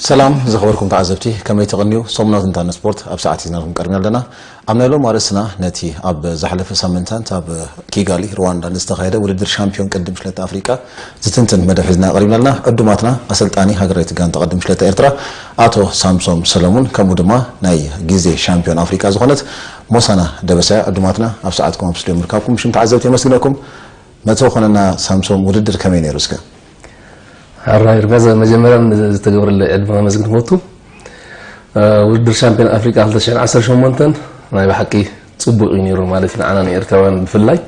ሰላም ዝኸበርኩም ተዓዘብቲ፣ ከመይ ትቕንዩ? ሰሙናዊ ትንታነ ስፖርት ኣብ ሰዓት ሒዝናልኩም ቀርብና ኣለና። ኣብ ናይ ሎም ኣርእስትና ነቲ ኣብ ዝሓለፈ ሳምንታት ኣብ ኪጋሊ ሩዋንዳ ንዝተኻየደ ውድድር ሻምፒዮን ቅድድም ሽለታ ኣፍሪቃ ዝትንትን መደብ ሒዝና ቀሪብና ኣለና። ዕዱማትና ኣሰልጣኒ ሃገራዊት ጋንታ ቅድድም ሽለታ ኤርትራ ኣቶ ሳምሶም ሰለሙን፣ ከምኡ ድማ ናይ ግዜ ሻምፒዮን ኣፍሪቃ ዝኾነት ሞሳና ደበሳያ ዕዱማትና ኣብ ሰዓትኩም ኣብ ስቱድዮ ምርካብኩም ብሽም ተዓዘብቲ የመስግነኩም። መተው ኮነና ሳምሶም፣ ውድድር ከመይ ነይሩ እስከ? ሕራይ ርጋዘ መጀመርያ ዝተገብረለ ዕድመ ከመስግን ክፈቱ። ውድድር ሻምፒዮን ኣፍሪቃ ክልተ ሽሕን ዓሰርተ ሸሞንተን ናይ ብሓቂ ጽቡቕ እዩ ነይሩ ማለት እዩ፣ ንዓና ንኤርትራውያን ብፍላይ።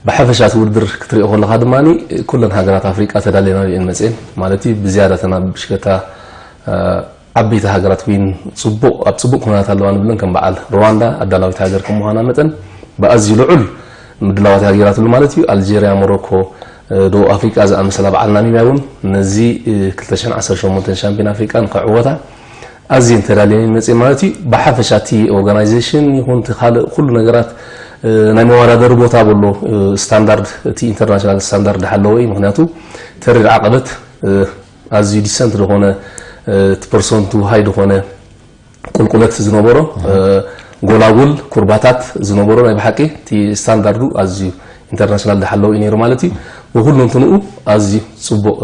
ብሓፈሻ እቲ ውድድር ክትሪኦ ከለኻ ድማ ኩለን ሃገራት ኣፍሪቃ ተዳልየናሉ እየን መፅኤን ማለት እዩ። ብዝያዳ ተና ብሽከታ ዓበይቲ ሃገራት ዊን ጽቡቕ ኣብ ጽቡቕ ኩነታት ኣለዋ ንብለን፣ ከም በዓል ሩዋንዳ ኣዳላዊት ሃገር ከም ምዃና መጠን ብኣዝዩ ልዑል ምድላዋት ሃገራትሉ ማለት እዩ። ኣልጀርያ፣ ሞሮኮ፣ ደቡብ ኣፍሪቃ ዝኣመሰላ በዓል ናሚብያ እውን ነዚ ክልተ ሽሕን ዓሰርተ ሸሞንተን ሻምፒዮን ኣፍሪቃ ንክዕወታ ኣዝየን ተዳልየን መፅኤን ማለት እዩ። ብሓፈሻ እቲ ኦርጋናይዜሽን ይኹን እቲ ካልእ ኩሉ ነገራት ናይ መወዳደሪ ቦታ በሎ ስታንዳርድ፣ እቲ ኢንተርናሽናል ስታንዳርድ ዝሓለወ እዩ። ምክንያቱ ተሪር ዓቐበት ኣዝዩ ዲሰንት ዝኾነ እቲ ፐርሰንቱ ሃይ ዝኾነ ቁልቁለት ዝነበሮ ጎላጉል ኩርባታት ዝነበሮ ናይ ብሓቂ እቲ ስታንዳርዱ ኣዝዩ ኢንተርናሽናል ዝሓለወ እዩ ነይሩ ማለት እዩ። ብኩሉ እንትንኡ ኣዝዩ ፅቡቕ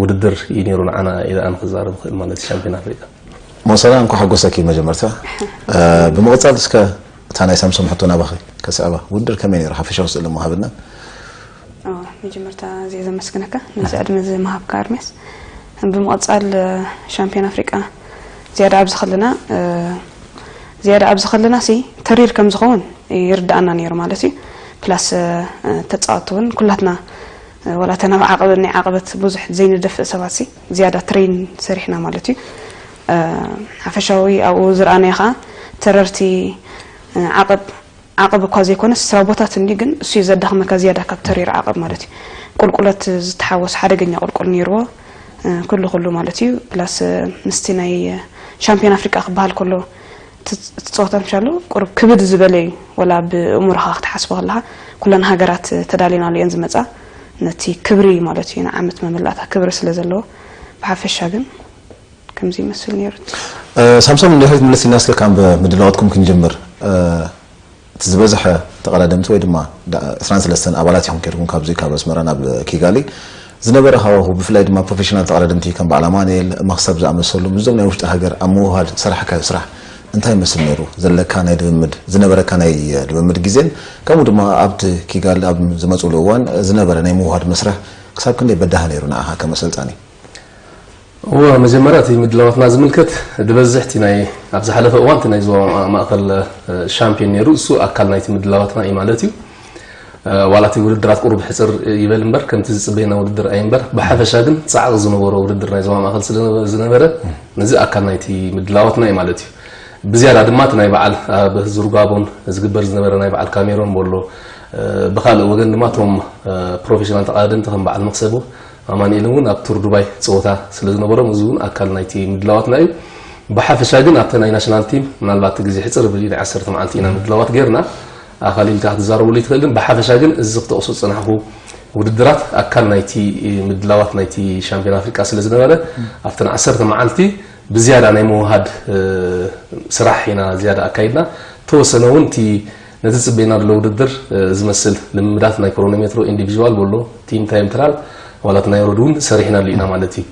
ውድድር እዩ ነይሩ ንዓና ኢለ ኣነ ክዛረብ ይኽእል ማለት እዩ። ሻምፒዮን ኣፍሪቃ ሞሳና እንኳ ሓጎሰኪ መጀመርታ። ብምቕፃል እስከ እታ ናይ ሳምሶም ሕቶ ናባኺ ከስዕባ፣ ውድድር ከመይ ነይሩ ሓፈሻዊ ስእሊ ምሃብና? መጀመርታ እዚ ዘመስግነካ ነዚ ዕድመ እዚ ምሃብካ ኣርሜስ። ብምቕፃል ሻምፒዮን ኣፍሪቃ ዝያዳ ኣብዚ ከለና ዝያዳ ኣብዚ ከለና ሲ ተሪር ከም ዝኸውን ይርዳኣና ነይሩ ማለት እዩ። ፕላስ ተፃወትቲ እውን ኩላትና ዋላ ተናብ ዓቐበት ናይ ዓቐበት ብዙሕ ዘይንደፍእ ሰባት ሲ ዝያዳ ትሬን ሰሪሕና ማለት እዩ። ሓፈሻዊ ኣብኡ ዝረኣናዮ ከዓ ተረርቲ ዓቐብ ዓቐብ እኳ ዘይኮነስ ስራቦታት እንዲ ግን እሱ እዩ ዘዳኽመካ ዝያዳ ካብ ተሪር ዓቐብ ማለት እዩ። ቁልቁለት ዝተሓወስ ሓደገኛ ቁልቁል ነይርዎ ኩሉ ኩሉ ማለት እዩ። ፕላስ ምስቲ ናይ ሻምፒዮን ኣፍሪቃ ክበሃል ከሎ እቲ ፀወታ ምሻሉ ቁሩብ ክብድ ዝበለ እዩ። ወላ ብእሙርኻ ክትሓስቦ ከለኻ ኩለን ሃገራት ተዳሊናሉ እየን ዝመፃ ነቲ ክብሪ ማለት እዩ። ንዓመት መመላእታ ክብሪ ስለ ዘለዎ ብሓፈሻ ግን ከምዚ ይመስል ነይሩ። ሳምሶም ንድሕሪት ምልስ ኢልና እስከ ካብ ምድላዋትኩም ክንጅምር። እቲ ዝበዝሐ ተቐዳደምቲ ወይ ድማ ዕስራን ሰለስተን ኣባላት ኢኹም ከይድኩም ካብዚ ካብ ኣስመራ ናብ ኪጋሊ ዝነበረ ሃዋሁ ብፍላይ ድማ ፕሮፌሽናል ተቐዳደምቲ ከም በዓል ኣማኑኤል መኽሰብ ዝኣመሰሉ ምስዞም ናይ ውሽጢ ሃገር ኣብ ምውህሃድ ዝሰራሕካዮ ስራሕ እንታይ ይመስል ነይሩ? ዘለካ ናይ ልምምድ ዝነበረካ ናይ ልምምድ ግዜን ከምኡ ድማ ኣብቲ ኪጋሊ ኣብ ዝመፅሉ እዋን ዝነበረ ናይ ምውህሃድ መስርሕ ክሳብ ክንደይ በዳሂ ነይሩ ንዓኻ ከም ኣሰልጣኒ? እወ መጀመርያ እቲ ምድላዋትና ዝምልከት ዝበዝሕ እቲ ናይ ኣብ ዝሓለፈ እዋን እቲ ናይ ዞባ ማእኸል ሻምፒዮን ነይሩ፣ እሱ ኣካል ናይቲ ምድላዋትና እዩ ማለት እዩ። ዋላ እቲ ውድድራት ቁሩብ ሕፅር ይበል እምበር ከምቲ ዝፅበየና ውድድር ኣይ እምበር ብሓፈሻ ግን ፃዕቒ ዝነበሮ ውድድር ናይ ዞባ ማእኸል ስለ ዝነበረ ነዚ ኣካል ናይቲ ምድላዋትና እዩ ማለት እዩ። ብዝያዳ ድማ እቲ ናይ በዓል ኣብ ዙር ጋቦን ዝግበር ዝነበረ ናይ በዓል ካሜሮን በሎ ብካልእ ወገን ድማ እቶም ፕሮፌሽናል ተቐዳደምቲ ከም በዓል መክሰቡ ኣማኒኤል እውን ኣብ ቱር ዱባይ ፀወታ ስለ ዝነበሮም እዚ እውን ኣካል ናይቲ ምድላዋትና እዩ። ብሓፈሻ ግን ኣብተ ናይ ናሽናል ቲም ምናልባት እቲ ግዜ ሕፅር ብሊ ናይ ዓሰርተ መዓልቲ ኢና ምድላዋት ጌርና ኣኻሊልካ ክትዛረበሉ ይትኽእል ግን ብሓፈሻ ግን እዚ ክጠቕሶ ዝፀናሕኩ ውድድራት ኣካል ናይቲ ምድላዋት ናይቲ ሻምፒዮን ኣፍሪቃ ስለ ዝነበረ ኣብተን ዓሰርተ መዓልቲ ብዝያዳ ናይ ምውሃድ ስራሕ ኢና ዝያዳ ኣካይድና ተወሰነ እውን እቲ ነቲ ዝፅበየና ዘሎ ውድድር ዝመስል ልምምዳት ናይ ክሮኖሜትሮ ኢንዲቪዥዋል በሎ ቲም ታይም ትራል ዋላት ናይ ሮድ እውን ሰሪሕናሉ ኢና ማለት እዩ።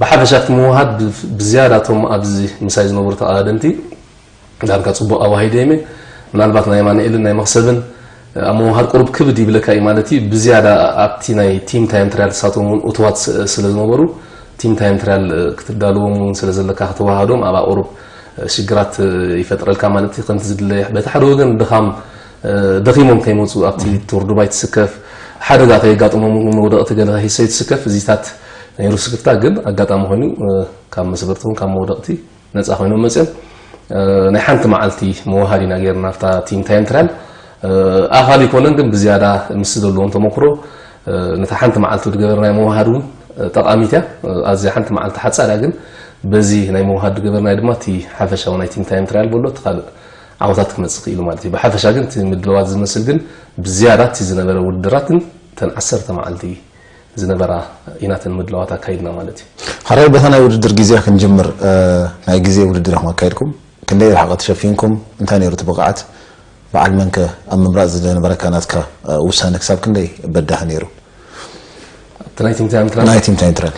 ብሓፈሻ እቲ ምውሃድ ብዝያዳ እቶም ኣብዚ ምሳይ ዝነበሩ ተቐዳደምቲ ዳርጋ ፅቡቕ ኣዋሂደ እየ ምናልባት ናይ ኣማንኤልን ናይ መኽሰብን ኣብ ምውሃድ ቁሩብ ክብድ ይብለካ እዩ ማለት እዩ። ብዝያዳ ኣብቲ ናይ ቲም ታይም ትራያል ንሳቶም እውን እቱዋት ስለ ዝነበሩ ቲም ታይም ትራያል ክትዳለዎም እውን ስለ ዘለካ ከተዋሃዶም ኣብኣ ቁሩብ ሽግራት ይፈጥረልካ ማለት እዩ። ከምቲ ዝድለ በቲ ሓደ ወገን ድኻም ደኺሞም ከይመፁ ኣብቲ ቱር ዱባይ ትስከፍ ሓደጋ ከየጋጥሞም እውን መውደቕቲ ገለ ሂሰ ትስከፍ እዚታት ነይሩ ስክፍታ ግን ኣጋጣሚ ኮይኑ ካብ መስበርቲ እውን ካብ መውደቕቲ ነፃ ኮይኖም መፅኦም ናይ ሓንቲ መዓልቲ መወሃድ ኢና ገይርና ኣብታ ቲም ታይም ትራያል ኣኻል ይኮነን ግን ብዝያዳ ምስ ዘለዎም ተመክሮ ነታ ሓንቲ መዓልቲ ዝገበርናዮ መወሃድ እውን ጠቃሚት እያ። ኣዝያ ሓንቲ መዓልቲ ሓፃር እያ ግን በዚ ናይ መወሃድ ዝገበርናዮ ድማ እቲ ሓፈሻዊ ናይ ቲም ታይም ትራያል በሎ እቲ ካልእ ዓወታት ክመፅእ ክኢሉ ማለት እዩ። ብሓፈሻ ግን እቲ ምድለዋት ዝመስል ግን ብዝያዳ እቲ ዝነበረ ውድድራት ግን እተን ዓሰርተ መዓልቲ ዝነበራ ኢና እተን ምድላዋት ኣካይድና ማለት እዩ። ሓራይ በታ ናይ ውድድር ግዜ ክንጅምር፣ ናይ ግዜ ውድድር ኢኹም ኣካይድኩም፣ ክንደይ ርሕቐት ሸፊንኩም፣ እንታይ ነይሩ እቲ ብቕዓት፣ በዓል መንከ ኣብ ምምራፅ ዝነበረካ ናትካ ውሳነ ክሳብ ክንደይ በዳሂ ነይሩ? ኣብቲ ናይ ቲም ታይም ትራያል ናይ ቲም ታይም ትራያል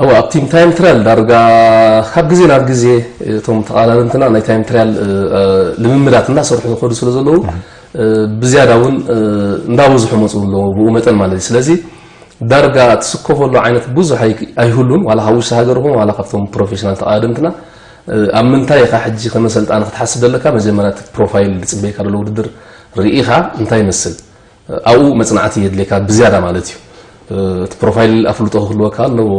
ኣዎ ኣብ ቲም ታይም ትራያል ዳርጋ ካብ ግዜ ናብ ግዜ እቶም ተቐዳደምትና ናይ ታይም ትራያል ልምምዳት እናሰርሑ ዝኸዱ ስለ ዘለዉ ብዝያዳ እውን እንዳበዝሑ መፁ ኣለዉ ብኡ መጠን ማለት እዩ። ስለዚ ዳርጋ ትስከፈሉ ዓይነት ብዙሕ ኣይ- ኣይህሉን ዋላ ካብ ውሽጢ ሃገር ይኹን ዋላ ካብቶም ፕሮፌሽናል ተቐዳደምትና ኣብ ምንታይ ኢኻ ሕጂ ከመ ሰልጣኒ ክትሓስብ ዘለካ መጀመርያ እቲ ፕሮፋይል ዝፅበየካ ዘሎ ውድድር ርኢኻ እንታይ ይመስል ኣብኡ መፅናዕቲ የድልየካ ብዝያዳ ማለት እዩ። እቲ ፕሮፋይል ኣፍልጦ ክህልወካ ኣለዎ።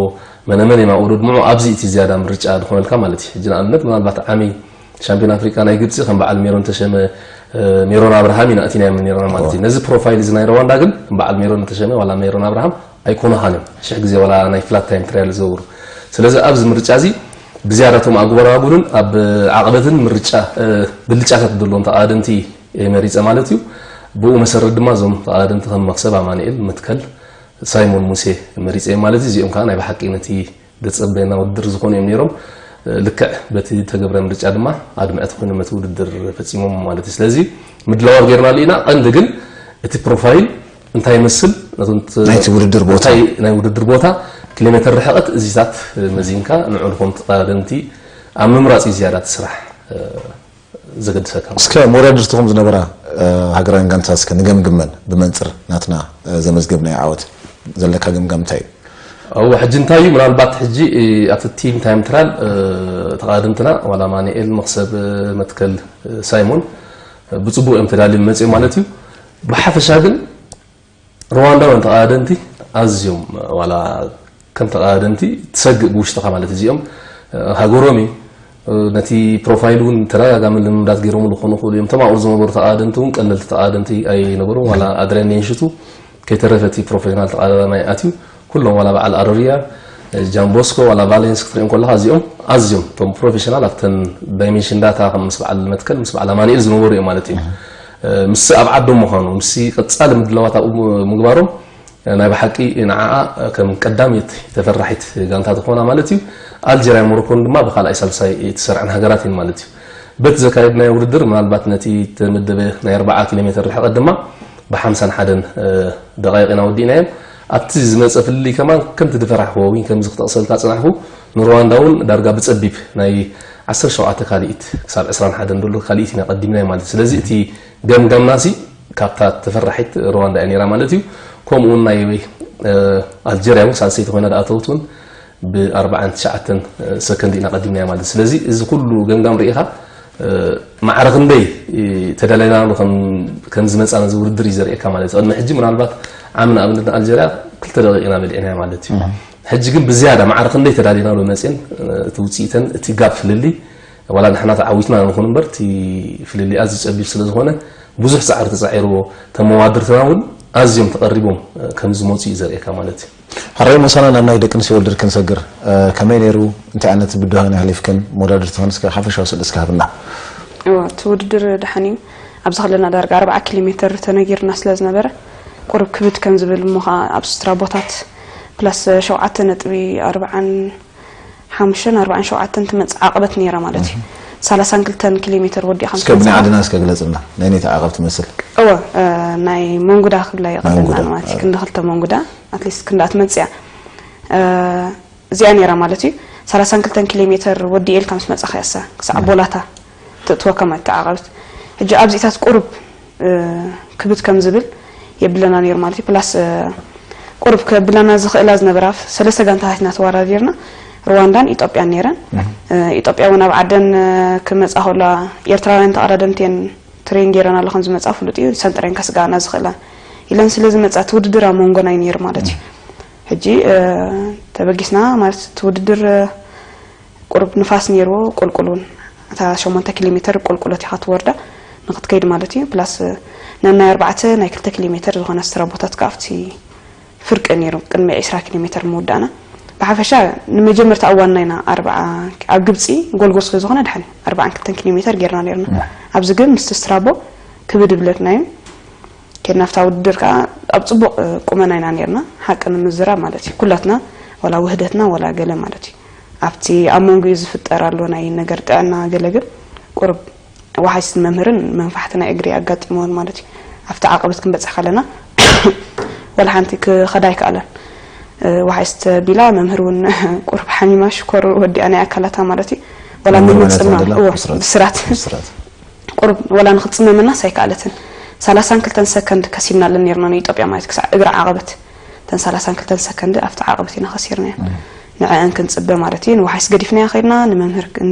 መነመን እዮም ኣብኡ ድምዑ ኣብዚ እቲ ዝያዳ ምርጫ ዝኾነልካ ማለት እዩ። ሕጂ ንኣብነት ምናልባት ዓሚ ሻምፒዮን ኣፍሪቃ ናይ ግብፂ ከም በዓል ሜሮን ተሸመ ሜሮን ኣብርሃም ኢና እቲናዮም ነይርና ማለት እዩ። ነዚ ፕሮፋይል እዚ ናይ ሩዋንዳ ግን ከም በዓል ሜሮን ተሸመ ዋላ ሜሮን ኣብርሃም ኣይኮኑኻን እዮም። ሽሕ ግዜ ዋላ ናይ ፍላት ታይም ትራያል ዝገብሩ። ስለዚ ኣብዚ ምርጫ እዚ ብዝያዳ እቶም ኣጉበራጉርን ኣብ ዓቕበትን ምርጫ ብልጫታት ዘለዎም ተቓደምቲ እየ መሪፀ ማለት እዩ። ብኡ መሰረት ድማ እዞም ተቓደምቲ ከም መክሰብ ኣማኑኤል፣ መትከል፣ ሳይሞን ሙሴ መሪፀ እየ ማለት እዩ። እዚኦም ከዓ ናይ ብሓቂ ነቲ ዘፀበየና ውድድር ዝኾኑ እዮም ነይሮም። ልክዕ በቲ ተገብረ ምርጫ ድማ ኣድምዐቲ ኮይኖም ነቲ ውድድር ፈፂሞም ማለት እዩ። ስለዚ ምድላዋት ጌርናሉ ኢና። ቀንዲ ግን እቲ ፕሮፋይል እንታይ ይመስል ነቶም ት- ናይቲ ውድድር ቦታ። እንታይ ናይ ውድድር ቦታ ኪሎ ሜትር ርሕቐት እዚታት መዚንካ ንዑ ንኾም ተቐዳደምቲ ኣብ ምምራፅ እዩ ዝያዳ እቲ ስራሕ ዘገድሰካ ማለት እስከ መወዳድርትኹም ዝነበራ ሃገራውያን ጋንታ እስከ ንገምግመን ብመንፅር ናትና ዘመዝገብናዮ ዓወት ዘለካ ግምጋም እንታይ እዩ? እወ ሕጂ እንታይ እዩ ምናልባት ሕጂ ኣብቲ ቲም ታይም ትራል ተቃደምትና ዋላ ማንኤል መክሰብ መትከል ሳይሞን ብፅቡቅ እዮም ተዳልዮም መፅኦም ማለት እዩ። ብሓፈሻ ግን ሩዋንዳውያን ተቃደምቲ ኣዝዮም ዋላ ከም ተቃደምቲ ትሰግእ ብውሽጥኻ ማለት እዚኦም ሃገሮም እዩ። ነቲ ፕሮፋይል እውን ተደጋጋሚ ልምምዳት ገይሮምሉ ክኾኑ ይኽእሉ እዮም። ተማቕሩ ዝነበሩ ተቃደምቲ እውን ቀለልቲ ተቃደምቲ ኣይነበሩን። ዋላ ኣድሪያን ኔንሽቱ ከይተረፈ እቲ ፕሮፌሽናል ተቃዳዳማይ ኣትዩ ኩሎም ዋላ በዓል ኣሮሪያ ጃምቦስኮ ዋላ ቫሌንስ ክትሪኦም ከለካ እዚኦም ኣዝዮም እቶም ፕሮፌሽናል ኣብተን ዳይሜንሽን ዳታ ከም ምስ በዓል መትከል ምስ በዓል ኣማኒኤል ዝነበሩ እዮም ማለት እዩ። ምስ ኣብ ዓዶም ምዃኑ ምስ ቀጻሊ ምድላዋት ኣብኡ ምግባሮም ናይ ብሓቂ ንዓኣ ከም ቀዳመይቲ ተፈራሒት ጋንታ ትኾና ማለት እዩ። ኣልጀርያ ሞሮኮን ድማ ብካልኣይ ሳልሳይ ትሰርዐን ሃገራት እየን ማለት እዩ። በቲ ዘካየድናዮ ውድድር ምናልባት ነቲ ተመደበ ናይ ኣርብዓ ኪሎ ሜትር ርሕቀት ድማ ብሓምሳን ሓደን ደቃይቕ ኢና ወዲእናዮም። ኣብቲ ዝመፀ ፍልልይ ከማን ከምቲ ዝፈራሕክዎ ወይ ከምዚ ክጠቕሰልካ ዝፀናሕኩ ንሩዋንዳ እውን ዳርጋ ብፀቢብ ናይ ዓሰርተ ሸውዓተ ካልኢት ክሳብ ዕስራን ሓደን ዘሎ ካልኢት ኢና ቀዲምናዮ ማለት እዩ። ስለዚ እቲ ገምጋምናሲ ካብታ ተፈራሒት ሩዋንዳ እያ ነይራ ማለት እዩ። ከምኡ እውን ናይ ኣልጀርያ እውን ሳልሰይቲ ኮይና ዝኣተወት እውን ብኣርባዓን ትሽዓተን ሰከንድ ኢና ቀዲምናያ ማለት እዩ። ስለዚ እዚ ኩሉ ገምጋም ርኢኻ ማዕረ ክንደይ ተዳለናሉ ከም ዝመፃ ነዚ ውድድር እዩ ዘርእየካ ማለት እዩ። ቅድሚ ሕጂ ምናልባት ዓሚ ንኣብነት ንኣልጀርያ ክልተ ደቂቕ ኢና በሊዕናያ ማለት እዩ። ሕጂ ግን ብዝያዳ ማዕረ ክንደይ ተዳሊናሉ መፅን እቲ ውፅኢተን እቲ ጋብ ፍልልይ ዋላ ንሕና ተዓዊትና ንኹን እምበር እቲ ፍልልይ ኣዝዩ ፀቢብ ስለ ዝኾነ ብዙሕ ፃዕሪ ተፃዒርዎ ተመዋድርትና እውን ኣዝዮም ተቐሪቦም ከም ዝመፁ እዩ ዘርእየካ ማለት እዩ። ሕራይ ሞሳና ናብ ናይ ደቂ ኣንስትዮ ውድድር ክንሰግር ከመይ ነይሩ? እንታይ ዓይነት ብድሆ ኣሕሊፍክን? መወዳድርትኽን እስከ ሓፈሻዊ ስእሊ እስከ ሃብና። እወ እቲ ውድድር ደሓን እዩ። ኣብዚ ከለና ዳርጋ ኣርብዓ ኪሎ ሜትር ተነጊርና ስለ ዝነበረ ቁሩብ ክብድ ከም ዝብል እሞ ከዓ ኣብ ስትራቦታት ፕላስ ሸውዓተ ነጥቢ ኣርብዓን ሓሙሽተን ኣርባዓን ሸውዓተን ትመጽእ ዓቐበት ነይራ ማለት እዩ። ሰላሳን ክልተን ኪሎ ሜትር ወዲእኻ እስከ ብናይ ዓድና እስከ ግለጽልና ናይ ነቲ ዓቐብ ትመስል። እወ ናይ መንጉዳ ክብላ ይቐለልና ማለት እዩ። ክንዲ ክልተ መንጉዳ ኣትሊስት ክንዳ ትመጽእ እያ። እዚኣ ነይራ ማለት እዩ። ሰላሳን ክልተን ኪሎ ሜትር ወዲኤ ኢልካ ምስ መጻኻ እያ እሳ ክሳዕ ቦላታ ትእትወካ ማለት እታ ዓቐበት። ሕጂ ኣብዚታት ቁሩብ ክብድ ከም ዝብል የብለና ነይሩ ማለት እዩ። ፕላስ ቁሩብ ከብለና ዝኽእላ ዝነበራ ሰለስተ ጋንታታት ኢና ተወዳዲርና። ሩዋንዳን ኢትዮጵያን ነይረን። ኢትዮጵያ እውን ኣብ ዓደን ክመጻ ከላ ኤርትራውያን ተቐዳደምቲ እየን ትሬን ገይረን ኣሎ ከም ዝመጻ ፍሉጥ እዩ። ሰንጥረን ከስግኣና ዝኽእላ ኢለን ስለ ዝመጻ እቲ ውድድር ኣብ መንጎና እዩ ነይሩ ማለት እዩ። ሕጂ ተበጊስና ማለት እቲ ውድድር ቁሩብ ንፋስ ነይርዎ ቁልቁል እውን እታ ሸሞንተ ኪሎ ሜትር ቁልቁለት ኢኻ ትወርዳ ንክትከይድ ማለት እዩ። ፕላስ ነናይ ኣርባዕተ ናይ ክልተ ኪሎ ሜትር ዝኾነ ስትራቦታት ከዓ ኣብቲ ፍርቂ ነይሩ ቅድሚ ዕስራ ኪሎ ሜትር ምውዳእና። ብሓፈሻ ንመጀመርታ እዋንና ኢና ኣርብዓ ኣብ ግብፂ ጎልጎ ስለ ዝኾነ ድሓን ኣርባዓን ክልተን ኪሎ ሜትር ጌርና ነይርና። ኣብዚ ግን ምስቲ ስትራቦ ክብድ ይብለትና እዩ። ከድና ኣብታ ውድድር ከዓ ኣብ ፅቡቕ ቁመና ኢና ነርና። ሓቂ ንምዝራብ ማለት እዩ፣ ኩላትና፣ ዋላ ውህደትና ዋላ ገለ ማለት እዩ፣ ኣብቲ ኣብ መንጎኡ ዝፍጠር ኣሎ ናይ ነገር ጥዕና ገለ ግን ቁርብ ወሓይስትን መምህርን መንፋሕቲ ናይ እግሪ ኣጋጢምዎን ማለት እዩ። ኣብቲ ዓቐበት ክንበፅሕ ከለና ዋላ ሓንቲ ክኸዳ ኣይከኣለን። ወሓይስተ ቢላ፣ መምህር እውን ቁርብ ሓሚማ ሽኮር ወዲኣ ናይ ኣካላታ ማለት እዩ። ዋላ ንምፅማ ብስራት ቁርብ ዋላ ንክፅመመናስ ኣይከኣለትን። ሰላሳን ክልተን ሰከንድ ከሲርና ኣለን ነርና ንኢትዮጵያ ማለት ክሳዕ እግሪ ዓቐበት። እተን ሰላሳን ክልተን ሰከንድ ኣብቲ ዓቐበት ኢና ከሲርናዮ። ንዕአን ክንፅበ ማለት እዩ። ንወሓይስ ገዲፍናዮ ከይድና ንመምህር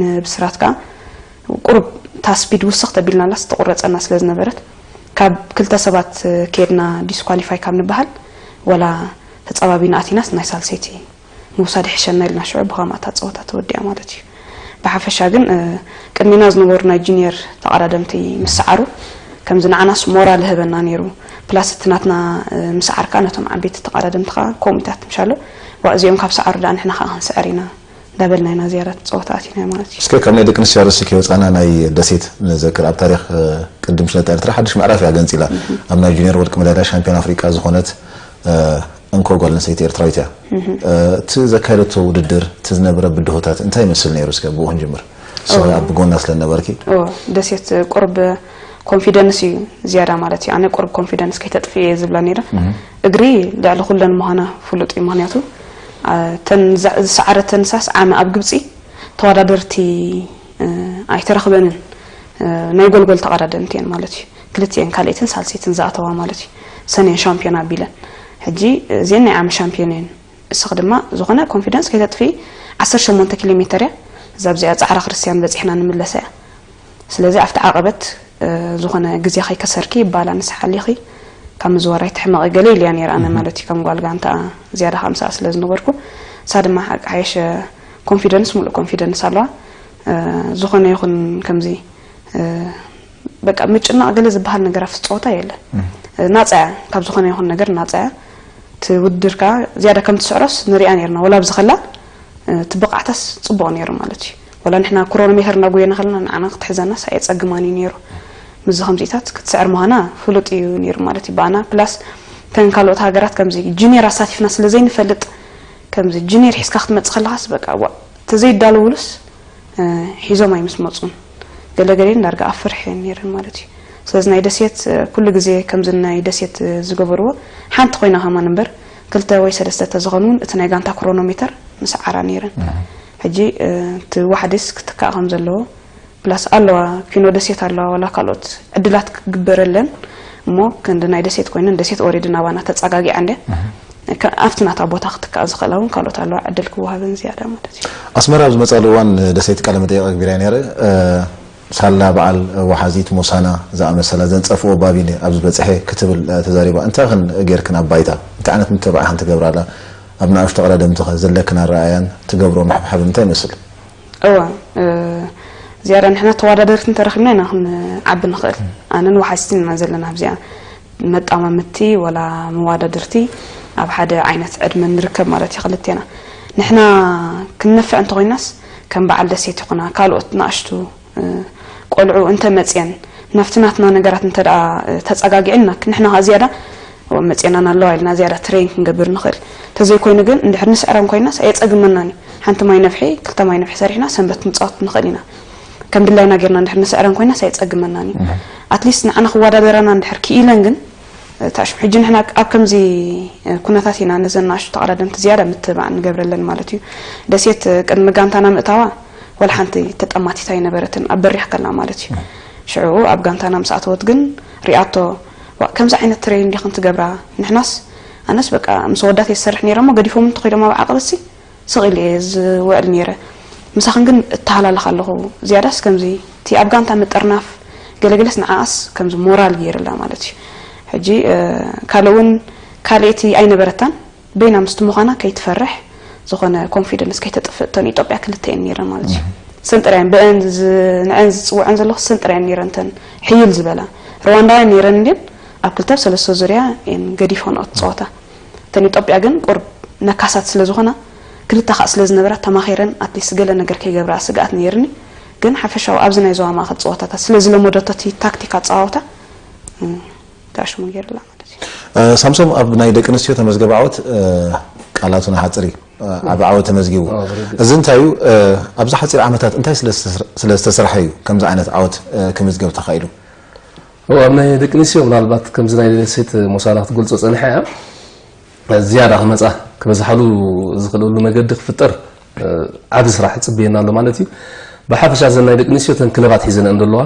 ብስራት ከዓ ቁሩብ እታ ስፒድ ውስኽ ተቢልናላስ ተቑረፀና ስለ ዝነበረት ካብ ክልተ ሰባት ከድና ዲስኳሊፋይ ካብ ንበሃል ዋላ ተፃባቢና ኣቲናስ ናይ ሳልሰይቲ ምውሳድ ይሕሸና ኢልና ሽዑ ብኸምኣ እታ ፀወታ ተወዲኣ ማለት እዩ። ብሓፈሻ ግን ቅድሚና ዝነበሩ ናይ ጁኒየር ተቐዳደምቲ ምስ ሰዓሩ ከምዚ ንዓናስ ሞራል ይህበና ነይሩ። ፕላስ እቲ ናትና ምስዓር ከዓ ነቶም ዓበይቲ ተቐዳደምቲ ከዓ ከምኡታት ምሻሎ ዋ እዚኦም ካብ ሰዓሩ ደኣ ንሕና ከዓ ክንስዕር ኢና እንዳበልና ኢና ዝያዳ እቲ ፀወታ ኣቲናዮ ማለት እዩ። እስከ ካብ ናይ ደቂ ኣንስትዮ ኣርእስቲ ከይወፃና ናይ ደሴት ንዘክር። ኣብ ታሪክ ቅድም ስለታ ኤርትራ ሓድሽ ምዕራፍ እያ ገንፂላ። ኣብ ናይ ጁኒየር ወርቂ መዳልያ ሻምፒዮን ኣፍሪቃ ዝኾነት እንኮ ጓል ኣንስተይቲ ኤርትራዊት እያ። እቲ ዘካየደቶ ውድድር፣ እቲ ዝነበረ ብድሆታት እንታይ ይመስል ነይሩ? እስከ ብኡ ክንጅምር። ንስኺ ኣብ ጎና ስለ ነበርኪ። ደሴት ቁርብ ኮንፊደንስ እዩ ዝያዳ ማለት እዩ። ኣነ ቁርብ ኮንፊደንስ ከይተጥፍእ እየ ዝብላ ነይረ። እግሪ ልዕሊ ኩለን ምዃና ፍሉጥ እዩ። ምኽንያቱ እተን ዝሰዓረተን ሳስ ዓመ ኣብ ግብፂ ተወዳደርቲ ኣይተረኽበንን። ናይ ጎልጎል ተቐዳደምቲ እየን ማለት እዩ። ክልቲኤን ካልኣይትን ሳልሰይትን ዝኣተዋ ማለት እዩ። ሰን እየን ሻምፒዮን ኣቢለን። ሕጂ እዚአን ናይ ዓመ ሻምፒዮን እየን። እስኺ ድማ ዝኾነ ኮንፊደንስ ከይተጥፍኢ። ዓሰርተ ሸሞንተ ኪሎ ሜተር እያ እዛ ኣብዚኣ ፃዕራ ክርስትያን በፂሕና ንምለሳ እያ። ስለዚ ኣብቲ ዓቐበት ዝኾነ ግዜ ከይከሰርኪ ይባላ ንስሓ ኣሊኺ ካብ ምዝዋር ኣይትሕመቒ ገለ ኢልያ ነይረ ኣነ ማለት እዩ ከም ጓል ጋንታ ዝያዳ ከምሳኣ ስለ ዝነበርኩ እሳ ድማ ሓቂ ሓየሸ ኮንፊደንስ ሙሉእ ኮንፊደንስ ኣለዋ። ዝኾነ ይኹን ከምዚ በቃ ምጭናቕ ገለ ዝበሃል ነገር ኣብቲ ፀወታ የለን። ናፃ እያ፣ ካብ ዝኾነ ይኹን ነገር ናፃ እያ። እቲ ውድድር ከዓ ዝያዳ ከም ትስዕሮስ ንሪኣ ነርና። ወላ ኣብዚ ከላ እቲ ብቕዓታስ ፅቡቕ ነይሩ ማለት እዩ። ወላ ንሕና ክሮኖሜተር እናጎየና ከለና ንዓና ክትሕዘናስ ኣየፀግማን እዩ ነይሩ። ምስዚ ከምዚታት ክትስዕር ምዃና ፍሉጥ እዩ ነይሩ ማለት እዩ ብኣና። ፕላስ እተን ካልኦት ሃገራት ከምዚ ጁኒየር ኣሳቲፍና ስለ ዘይንፈልጥ ከምዚ ጁኒየር ሒዝካ ክትመፅእ ከለኻስ በቃ ዋ ተዘይዳለውሉስ ሒዞም ኣይምስመፁን። ገለገሌን ዳርጋ ኣብ ፍርሒ እየን ነይረን ማለት እዩ። ስለዚ ናይ ደሴት ኩሉ ግዜ ከምዚ ናይ ደሴት ዝገበርዎ ሓንቲ ኮይና ከማን እምበር ክልተ ወይ ሰለስተ ተዝኾኑ እውን እቲ ናይ ጋንታ ክሮኖሜተር ምስዓራ ነይረን። ሕጂ እቲ ዋሕዲስ ክትካእ ከም ዘለዎ ፕላስ ኣለዋ ኪኖ ደሴት ኣለዋ ዋላ ካልኦት ዕድላት ክግበረለን እሞ ክንዲ ናይ ደሴት ኮይነን ደሴት ኦሬዲ ናባና ተፀጋጊዓ እንድያ ኣብቲ ናታ ቦታ ክትከኣ ዝኽእላ እውን ካልኦት ኣለዋ ዕድል ክወሃበን ዝያዳ ማለት እዩ። ኣስመራ ኣብ ዝመፃሉ እዋን ደሴት ቃለ መጠየቕ ኣግቢራ ነይረ። ሳላ በዓል ወሓዚት ሞሳና ዝኣመሰላ ዘንፀፍኦ ባቢን ኣብ ዝበፅሐ ክትብል ተዛሪባ። እንታይ ኽን ጌርክን ኣብ ባይታ እንታይ ዓይነት ምትብዓሕን ትገብራላ? ኣብ ንኣሽቱ ተቐዳደምትኸ ዘለክን ኣረኣያን ትገብሮ ምሕብሓብ እንታይ ይመስል? እወ ዝያዳ ንሕና ተወዳደርቲ እንተረኺብና ኢና ክንዓቢ ንኽእል። ኣነን ወሓዝትን ኢና ዘለና ኣብዚኣ መጣማምቲ ወላ መዋዳድርቲ ኣብ ሓደ ዓይነት ዕድመ ንርከብ ማለት እዩ ክልቴና። ንሕና ክንነፍዕ እንተኾይናስ ከም በዓል ደሴት ይኹና ካልኦት ንኣሽቱ ቆልዑ እንተመፅየን ናብቲ ናትና ነገራት እንተ ደኣ ተፀጋጊዐን ንሕና ከዓ ዝያዳ መፅየናን ኣለዋ ኢልና ዝያዳ ትሬን ክንገብር ንኽእል። ተዘይኮይኑ ግን እንድሕር ንስዕረን ኮይናስ ኣየፀግመናን እዩ። ሓንቲ ማይ ነፍሒ ክልተ ማይ ነፍሒ ሰሪሕና ሰንበት ክንፃወት ንኽእል ኢና። ከም ድላይና ጌርና እንድሕር ንስዕረን ኮይናስ ኣይጸግመናን እዩ። ኣትሊስት ንዓና ክወዳደራና እንድሕር ክኢለን ግን ታሽም ሕጂ ንሕና ኣብ ከምዚ ኩነታት ኢና ነዘን ንኣሽቱ ተቐዳደምቲ ዝያዳ ምትብባዕ ንገብረለን ማለት እዩ። ደሴት ቅድሚ ጋንታና ምእታዋ ወላ ሓንቲ ተጠማቲት ኣይነበረትን ኣብ በሪኽ ከላ ማለት እዩ። ሽዑ ኣብ ጋንታና ምስ ኣተወት ግን ሪኣቶ ዋ ከምዚ ዓይነት ትሬን ዲኽን ትገብራ ንሕናስ ኣነስ በቃ ምስ ወዳት የሰርሕ ነይረ እሞ ገዲፎም እንተኸይዶም ኣብ ዓቐበትሲ ስቕ ኢለ እየ ዝውዕል ነይረ። ምሳኽን ግን እተሃላልኽ ኣለኹ። ዝያዳስ ከምዚ እቲ ኣብ ጋንታ ምጥርናፍ ገለገለስ ንዓኣስ ከምዚ ሞራል ገይርላ ማለት እዩ። ሕጂ ካልእ እውን ካልእቲ ኣይነበረታን በይና ምስቲ ምዃና ከይትፈርሕ ዝኾነ ኮንፊደንስ ከይተጥፍእ እተን ኢትዮጵያ ክልተ እየን ነይረን ማለት እዩ። ሰን ጥራየን ብአን ንዐን ዝፅውዐን ዘለኹ ሰን ጥራየን ነይረን እተን ሕይል ዝበላ ሩዋንዳውያን ነይረን እንድን ኣብ ክልተ ሰለስተ ዙርያ እየን ገዲፎን እቲ ፀወታ። እተን ኢትዮጵያ ግን ቁርብ ነካሳት ስለ ዝኾና ክልተ ካእ ስለ ዝነበራ ተማኺረን ኣትሊስት ገለ ነገር ከይገብራ ስግኣት ነይርኒ። ግን ሓፈሻዊ ኣብዚ ናይ ዞባ ማእኸል ፀወታታት ስለ ዝለመደቶ እቲ ታክቲክ ኣፀዋውታ ተኣሽሙ ገይርላ ማለት እዩ። ሳምሶም፣ ኣብ ናይ ደቂ ኣንስትዮ ተመዝገበ ዓወት ቃላቱ ንሓፅር እዩ። ዓቢ ዓወት ተመዝጊቡ። እዚ እንታይ እዩ? ኣብዚ ሓፂር ዓመታት እንታይ ስለ ዝተሰርሐ እዩ ከምዚ ዓይነት ዓወት ክምዝገብ ተኻኢሉ? ኣብ ናይ ደቂ ኣንስትዮ ምናልባት ከምዚ ናይ ደሴት ሞሳና ክትገልፆ ፀኒሓ እያ። ዝያዳ ክመፃ ክበዝሓሉ ዝኽእለሉ መገዲ ክፍጠር ዓቢ ስራሕ ፅብየና ኣሎ ማለት እዩ። ብሓፈሻ ዘን ናይ ደቂ ኣንስትዮ ተን ክለባት ሒዘን እንደለዋ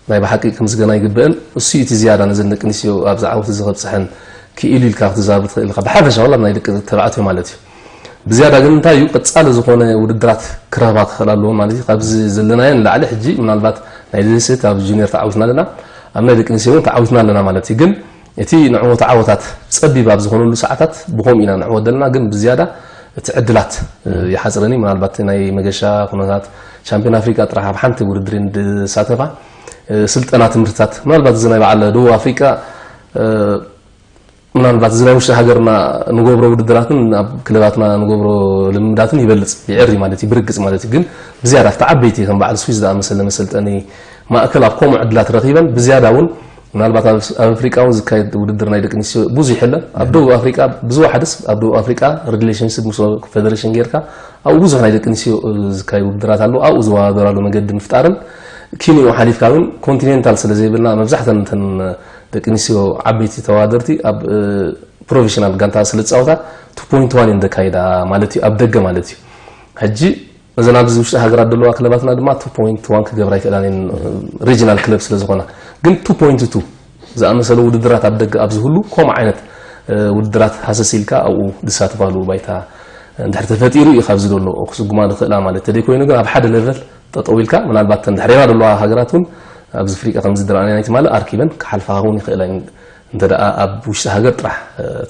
ናይ ብሓቂ ክምስገና ይግበአን። እሱ እቲ ዝያዳ ነዘን ደቂ ኣንስትዮ ኣብዚ ዓወት እዚ ከብፅሐን ክኢሉ ኢልካ ክትዛረብ ትኽእል ኢኻ። ብሓፈሻ ዋላ ናይ ደቂ ተባዕትዮ ማለት እዩ። ብዝያዳ ግን እንታይ እዩ ቀጻሊ ዝኾነ ውድድራት ክረኽባ ክኽእል ኣለዎ ማለት እዩ። ካብዚ ዘለናዮ ንላዕሊ ሕጂ ምናልባት ናይ ደሴት ኣብ ጁኒየር ተዓዊትና ኣለና፣ ኣብ ናይ ደቂ ኣንስትዮ እውን ተዓዊትና ኣለና ማለት እዩ። ግን እቲ ንዕወት ዓወታት ጸቢብ ኣብ ዝኾነሉ ሰዓታት ብኸምኡ ኢና ንዕወት ዘለና። ግን ብዝያዳ እቲ ዕድላት ይሓፅረኒ። ምናልባት ናይ መገሻ ኩነታት ቻምፒዮን ኣፍሪቃ ጥራሕ ኣብ ሓንቲ ውድድር እየን ዝሳተፋ። ስልጠና ትምህርትታት ምናልባት እዚ ናይ በዓል ደቡብ ኣፍሪቃ ምናልባት እዚ ናይ ውሽጢ ሃገርና ንገብሮ ውድድራትን ኣብ ክለባትና ንገብሮ ልምዳትን ይበልፅ ይዕሪ ማለት እዩ ብርግፅ ማለት እዩ። ግን ብዝያዳ ኣብቲ ዓበይቲ ከም በዓል ስዊዝ ዝኣመሰለ መሰልጠኒ ማእከል ኣብ ከምኡ ዕድላት ረኺበን ብዝያዳ እውን ምናልባት ኣብ ኣፍሪቃ እውን ዝካየድ ውድድር ናይ ደቂ ኣንስትዮ ብዙሕ የለን። ኣብ ደቡብ ኣፍሪቃ ብዝወሓደስ ኣብ ደቡብ ኣፍሪቃ ሪሌሽንሽፕ ምስ ኮንፌደሬሽን ጌርካ ኣብኡ ብዙሕ ናይ ደቂ ኣንስትዮ ዝካየድ ውድድራት ኣለዉ። ኣብኡ ዝወዳደራሉ መገዲ ምፍጣርን ኪንኡ ሓሊፍካ እውን ኮንቲኔንታል ስለ ዘይብልና መብዛሕተን እተን ደቂ ኣንስትዮ ዓበይቲ ተወዳደርቲ ኣብ ፕሮፌሽናል ጋንታ ስለ ዝፃወታ ቱ ፖይንት ዋን እየን ዘካይዳ ማለት እዩ፣ ኣብ ደገ ማለት እዩ። ሕጂ እዘን ኣብዚ ውሽጢ ሃገራት ዘለዋ ክለባትና ድማ ቱ ፖይንት ዋን ክገብራ ይኽእላን እየን፣ ሪጅናል ክለብ ስለ ዝኾና። ግን ቱ ፖይንት ቱ ዝኣመሰለ ውድድራት ኣብ ደገ ኣብ ዝህሉ ከምኡ ዓይነት ውድድራት ሃሰስ ኢልካ ኣብኡ ዝሳተፋሉ ባይታ እንድሕር ተፈጢሩ እዩ ካብዚ ዘሎ ክስጉማ ዝኽእላ ማለት ተደይ ኮይኑ ግን ኣብ ሓደ ሌቨል ጠጠው ኢልካ ምናልባት ተን ድሕሬና ዘለዋ ሃገራት እውን ኣብዚ ኣፍሪቃ ከምዚ ዝረኣናዮ ናይ ትማሊ ኣርኪበን ክሓልፋ ክኸውን ይኽእላ እየን። እንተ ደኣ ኣብ ውሽጢ ሃገር ጥራሕ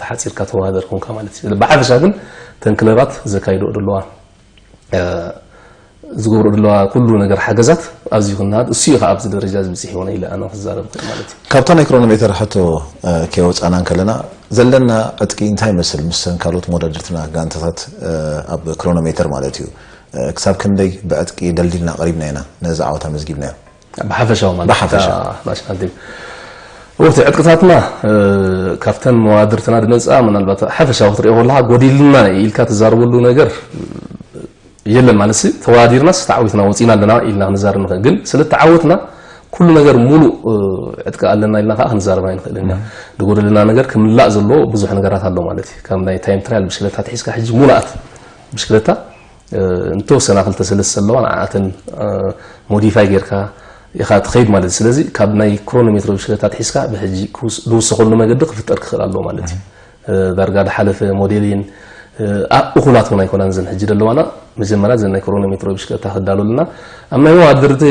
ተሓፂርካ ተወዳደር ኮንካ ማለት እዩ። ብሓፈሻ ግን ተን ክለባት ዘካይድኦ ዘለዋ ዝገብሮ ዘለዋ ኩሉ ነገር ሓገዛት ኣብዚ ይኹን ንሃድ እሱ እዩ ከዓ ኣብዚ ደረጃ እዚ ብፅሕ ይሆነ ኢለ ኣነ ክዛረብ ክእል ማለት እዩ። ካብታ ናይ ክሮኖሜተር ሕቶ ከየወፃና እንከለና ዘለና ዕጥቂ እንታይ ይመስል? ምስተን ካልኦት መወዳድርትና ጋንታታት ኣብ ክሮኖሜተር ማለት እዩ ክሳብ ክንደይ ብዕጥቂ ደልዲልና ቀሪብና ኢና ነዚ ዓወት ኣመዝጊብናዮ? ብሓፈሻዊ ማለት ብሓፈሻ። ናሽናል ቲም ወቅቲ ዕጥቅታትና ካብተን መዋድርትና ድመፅኣ ምናልባት ሓፈሻዊ ክትሪኦ ከለካ ጎዲልና ኢልካ ትዛርበሉ ነገር የለን ማለት ሲ ተወዳዲርናስ ተዓዊትና ወፂና ኣለና ኢልና ክንዛረብ ንኽእል። ግን ስለ ተዓወትና ኩሉ ነገር ሙሉእ ዕጥቂ ኣለና ኢልና ከዓ ክንዛረብ ኣይንኽእልን ኢና። ዝጎደለና ነገር ክምላእ ዘለዎ ብዙሕ ነገራት ኣሎ ማለት እዩ። ከም ናይ ታይም ትራያል ብሽክለታ ትሒዝካ ሕጂ ሙሉኣት ብሽክለታ እንተወሰና ክልተ ሰለስተ ኣለዋ ንዓኣተን ሞዲፋይ ጌርካ ኢኻ ትኸይድ ማለት እዩ። ስለዚ ካብ ናይ ክሮኖሜትሮ ብሽክለታ ትሒዝካ ብሕጂ ዝውሰኸሉ መገዲ ክፍጠር ክኽእል ኣለዎ ማለት እዩ። ዳርጋ ዝሓለፈ ሞዴል እየን እኹላት እውን ኣይኮናን ዘን ሕጂ ዘለዋና። መጀመርያ ዘን ናይ ክሮኖሜትሮ ብሽክለታ ክዳለሉና ኣብ ናይ መዋድርቲ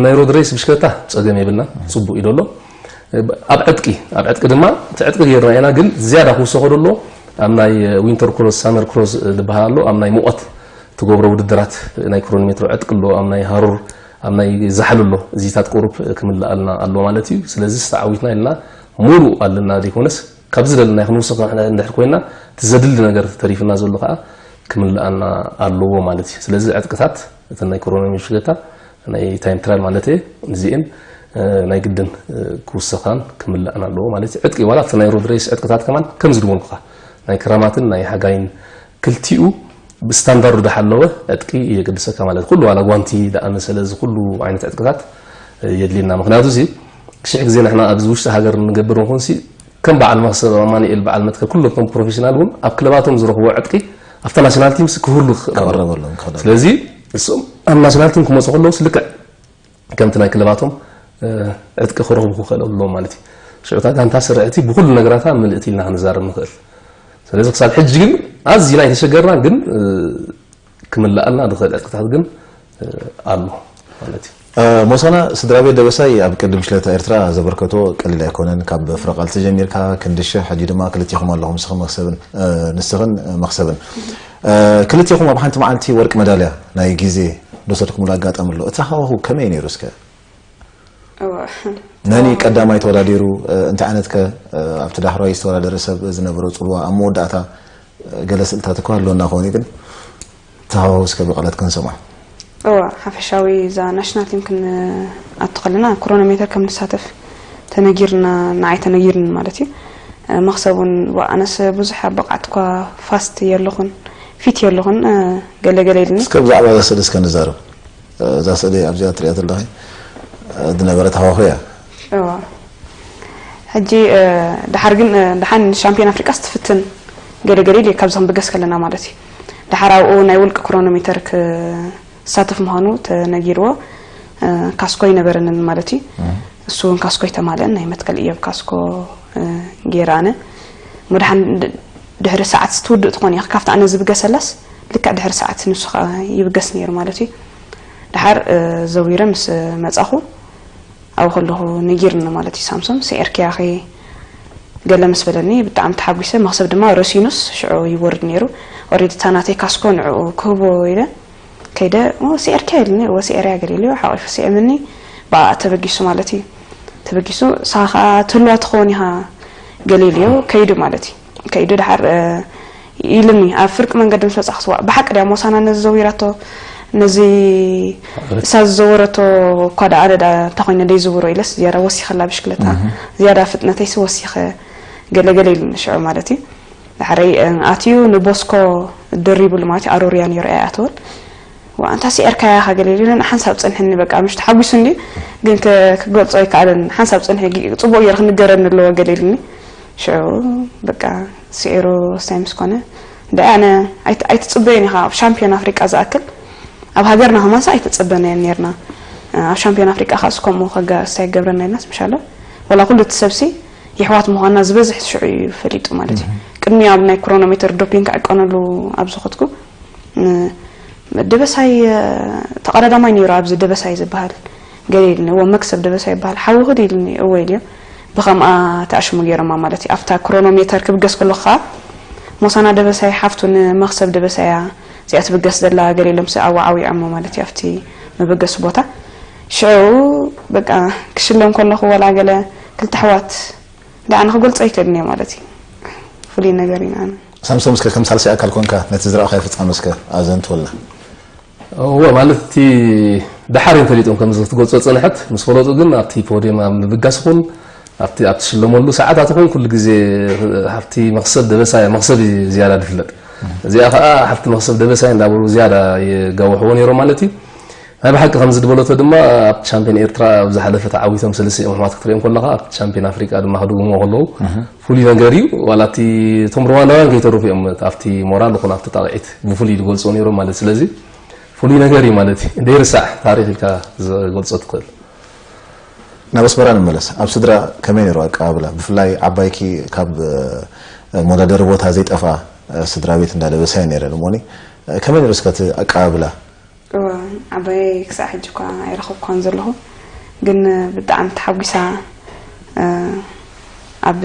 ናይ ሮድ ሬስ ብሽክለታ ፀገም የብልና፣ ፅቡቅ እዩ ደሎ። ኣብ ዕጥቂ ኣብ ዕጥቂ ድማ እቲ ዕጥቂ ጌርና ኢና ግን ዝያዳ ክውሰኾ ደሎ ኣብ ናይ ዊንተር ክሮስ ሳመር ክሮስ ዝበሃል ኣሎ ኣብ ናይ ሙቐት ትገብሮ ውድድራት ናይ ክሮኖሜትሮ ዕጥቂ ኣሎ ኣብ ናይ ሃሩር ኣብ ናይ ዛሕሊ ኣሎ እዚታት ቁሩብ ክምልኣልና ኣሎ ማለት እዩ። ስለዚ ዝተዓዊትና ኢልና ሙሉእ ኣለና ዘይኮነስ ካብ ዝደለናዮ ክንውስኽ እንድሕር ኮይና እቲ ዘድሊ ነገር ተሪፍና ዘሎ ከዓ ክምልኣና ኣለዎ ማለት እዩ። ስለዚ ዕጥቅታት እተን ናይ ክሮኖሜትሮ ብሽክለታ ናይ ታይም ትራያል ማለት እየ እዚኤን ናይ ግድን ክውሰኻን ክምልኣን ኣለዎ ማለት እዩ። ዕጥቂ ዋላ ኣብቲ ናይ ሮድ ሬስ ዕጥቅታት ከማን ከምዚ ድበልኩኻ ናይ ክረማትን ናይ ሓጋይን ክልቲኡ ብስታንዳርዱ ዝሓለወ ዕጥቂ የገድሰካ ማለት ኩሉ ዋላ ጓንቲ ዝኣመሰለ እዚ ኩሉ ዓይነት ዕጥቅታት የድልየና። ምክንያቱ እዚ ሽሕ ግዜ ንሕና ኣብዚ ውሽጢ ሃገር ንገብር ንኾንሲ ከም በዓል መክሰብ ኣማኑኤል በዓል መትከል ኩሎም እቶም ፕሮፌሽናል እውን ኣብ ክለባቶም ዝረኽቦ ዕጥቂ ኣብታ ናሽናል ቲምስ ክህሉ ክኽእል ኣለዎ። ክቐረበሎም ይኽእል ኣሎ። ስለዚ እሶም ኣብ ናሽናል ቲም ክመፁ ከለውስ ልክዕ ከምቲ ናይ ክለባቶም ዕጥቂ ክረኽቡ ክኽእል ኣለዎም ማለት እዩ። ሽዑ እታ ጋንታ ስርዕቲ ብኩሉ ነገራታ ምልእቲ ኢልና ክንዛረብ ንኽእል። ስለዚ ክሳብ ሕጂ ግን ኣዚና ኣይተሸገርናን፣ ግን ክምልኣልና ዝኽእል ዕጥቅታት ግን ኣሎ ማለት እዩ። ሞሳና፣ ስድራ ቤት ደበሳይ ኣብ ቅድም ሽለታ ኤርትራ ዘበርከቶ ቀሊል ኣይኮነን። ካብ ፍረ ቃልሲ ጀሚርካ ክንዲ ሽሕ፣ ሕጂ ድማ ክልቲኹም ኣለኹም፣ ንስኽን መኽሰብን፣ ንስኽን መኽሰብን። ክልቲኹም ኣብ ሓንቲ መዓልቲ ወርቂ መዳልያ ናይ ግዜ ዝወሰድኩምሉ ኣጋጣሚ ኣሎ። እቲ ሃዋሁ ከመይ ነይሩ እስከ? እዋ። መን እዩ ቀዳማይ ተወዳዲሩ? እንታይ ዓይነት ከ ኣብቲ ዳሕራይ ዝተወዳደረ ሰብ ዝነበሮ ጽልዋ? ኣብ መወዳእታ ገለ ስእልታት እኳ ኣሎና ክኾን እዩ፣ ግን ተሃዋሁ እስከ ብቃላት ክንሰምዖ። እዋ፣ ሓፈሻዊ እዛ ናሽናል ቲም ክንኣቱ ከለና ክሮኖሜተር ከም ንሳተፍ ተነጊርና፣ ንዓይ ተነጊርኒ ማለት እዩ። መኽሰብ እውን፣ ዋ፣ ኣነስ ብዙሕ ኣብ ብቕዓት እኳ ፋስት የለኹን፣ ፊት የለኹን፣ ገለ ገለ ኢልኒ። እስከ ብዛዕባ እዛ ስእሊ እስከ ንዛረብ። እዛ ስእሊ ኣብዚኣ ትሪኣ ዘለኺ ዝነበረት ሃዋሁ እያ። እዋ። ሕጂ፣ እ፣ ድሓር ግን፣ እ፣ ድሓን ሻምፒዮን ኣፍሪቃ ስትፍትን ገለ ገለ ኢሉ እዩ፣ ካብዚ ክንብገስ ከለና ማለት እዩ። ድሓር ኣብኡ ናይ ውልቂ ክሮኖሜተር ክሳተፍ ምዃኑ ተነጊርዎ፣ እ፣ ካስኮ ኣይነበረንን ማለት እዩ። እም። እሱ እውን ካስኮ ኣይተማልአን፣ ናይ መትከል እዮብ ካስኮ፣ እ፣ ገይረ ኣነ። እሞ ድሓን ድ-፣ ድሕሪ ሰዓት ስትውድእ ትኾን እያ፣ ካብቲ ኣነ ዝብገሰላስ ልክዕ ድሕሪ ሰዓት ንሱ ኸኣ ይብገስ ነይሩ ማለት እዩ። ድሓር፣ እ፣ ዘዊረ ምስ መጻኹ፣ ኣብኡ ከለኹ ነጊርኒ ማለት እዩ ሳምሶም፣ "ስዒርክያኺ?" ገለ ምስ በለኒ ብጣዕሚ ተሓጒሰ። መኽሰብ ድማ ረሲኑስ ሽዑ ይወርድ ነይሩ። ኦሬዲ እታ ናተይ ካስኮ ንዕኡ ክህቦ ኢለ ከይደ፣ "ኦ፣ ስዒርክያ?" ኢሉኒ። "እወ፣ ስዒረያ" ገለ ኢሉ ሓቒፉ ስዒምኒ። ብኣ ተበጊሱ ማለት እዩ። ተበጊሱ፣ "ንስኻ ኸኣ ትህልዋ ትኸውን ኢኻ" ገለ ኢሉዮ ከይዱ ማለት እዩ። ከይዱ ድሓር፣ እ፣ ኢሉኒ፣ ኣብ ፍርቂ መንገዲ ምስ በጻኹ፣ "ዋእ፣ ብሓቂ ድያ ሞሳና ነዚ ዘዊራቶ፣ ነዚ እሳ ዝዘወረቶ እኳ ደኣ ኣነ ደኣ እንታይ ኮይነ ደይዝውሮ?" ኢለስ ዝያዳ ወሲኸላ ብሽክለታ፣ እህ። ዝያዳ ፍጥነተይሲ ወሲኸ፣ ገለ ገለ ኢሉኒ ሽዑ ማለት እዩ። ድሕረይ፣ እ፣ ኣትዩ ንቦስኮ ደሪቡሉ ማለት እዩ፣ ኣሮርያ ነይሩ ኣይኣተወን። "ዋ፣ ኣንታ ስዒርካያ ኢኻ" ገለ ኢሉኒ፣ ሓንሳብ ጸንሐኒ፣ በቃ፣ ምሽ ተሓጒሱ እንድዩ፣ ግን ከ-፣ ክገልጾ ኣይከኣለን። ሓንሳብ ጸንሐ፣ "ጊ-፣ ጽቡቕ ገይሩ ክንገረኒ ኣለዎ" ገለ ኢሉኒ። ሽዑ፣ በቃ፣ ስዒሩ ስታይ ምስ ኮነ፣ "እንዳ ኣነ ኣይት-፣ ኣይትጽበዮን ኢኻ፣ ኣብ ሻምፒዮን ኣፍሪቃ ዝኣክል፣ ኣብ ሃገርና ከማንሳ ኣይተጸበናዮን ኔርና። ኣብ ሻምፒዮን ኣፍሪቃ ከኣ ከምኡ ከጋ-፣ ስታይ ክገብረና ኢልናስ ምሻሎ፣ ወላ ኩሉ እቲ ሰብሲ የሕዋት ምዃንና ዝበዝሕ ሽዑ እዩ ፈሊጡ ማለት እዩ። እህ። ቅድሚ ኣብ ናይ ክሮኖሜተር ዶፒንግ ክዕቀነሉ ኣብ ዝኸድኩ፣ ን-፣ ደበሳይ፣ እ፣ ተቐዳዳማይ ነይሩ ኣብዚ ደበሳይ ዝበሃል። ገለ ኢልኒ፣ "እወ፣ መክሰብ ደበሳይ ይበሃል፣ ሓውኺ?" ኢልኒ፣ "እወ" ኢልዮ። ብኸምኣ ተኣሽሙ ገይሮማ ማለት እዩ። ኣብታ ክሮኖሜተር ክብገስ ከለኹ ኸኣ፣ ሞሳና ደበሳይ ሓፍቱ ንመኽሰብ ደበሳይ እያ እዚኣ ትብገስ ዘላ፣ ገለ ኢሎምሲ ኣዋዓዊዖሞ ማለት እዩ፣ ኣብቲ መበገሲ ቦታ። ሽዑ፣ በቃ፣ ክሽለም ከለኹ፣ ወላ ገለ ክልተ ኣሕዋት ደኣ ንኽገልጾ ኣይክእልን እየ ማለት እዩ። ፍሉይ ነገር እዩ ንዓና። ሳምሶም፣ እስከ ከም ሳልሳይ ኣካል ኮንካ ነቲ ዝረኣኻዮ ፍጻመ እስከ ኣዘንትወልና። እወ፣ ማለት እቲ ደሓር እዮም ፈሊጦም ከምዚ ክትገልጾ ዝጸንሐት። ምስ ፈለጡ ግን ኣብቲ ፖድየም ኣብ ምብጋስ ይኹን ኣብቲ፣ ኣብ ትሽለመሉ ሰዓታት ይኹን ኩሉ ግዜ ሓፍቲ መኽሰብ ደበሳይ፣ መኽሰብ እዩ ዝያዳ ዝፍለጥ። እዚኣ ኸኣ ሓፍቲ መኽሰብ ደበሳይ እንዳበሉ ዝያዳ የጋውሕዎ ነይሮም ማለት እዩ። ናይ ብሓቂ ከምዚ ዝበለቶ ድማ ኣብቲ ቻምፒዮን ኤርትራ ኣብ ዝሓለፈ ተዓዊቶም ሰለስቲኦም ኣሕዋት ክትሪኦም ከለኻ ኣብቲ ቻምፒዮን ኣፍሪቃ ድማ ክድግምዎ ከለዉ እህ። ፍሉይ ነገር እዩ። ዋላ እቲ እቶም ሩዋንዳውያን ከይተረፉ እዮም ኣብቲ ሞራል ይኹን ኣብቲ ጣቕዒት ብፍሉይ ዝገልጽዎ ነይሮም ማለት። ስለዚ ፍሉይ ነገር እዩ ማለት እዩ። ደይርሳዕ ታሪኽ ኢልካ ዝገልጾ ትኽእል። ናብ ኣስመራ ንመለስ። ኣብ ስድራ ከመይ ነይሩ ኣቀባብላ? ብፍላይ ዓባይኪ ካብ፣ እ፣ መወዳደሪ ቦታ ዘይጠፍኣ፣ እ፣ ስድራ ቤት እንዳለበሳ እየን ነይረን እሞኒ። እ፣ ከመይ ነይሩ እስከ እቲ ኣቀባብላ? እወ፣ ዓባየይ ክሳዕ ሕጂ እኳ ኣይረኸብኳን ዘለኹ። ግን ብጣዕሚ ተሓጒሳ፣ እ፣ ኣብ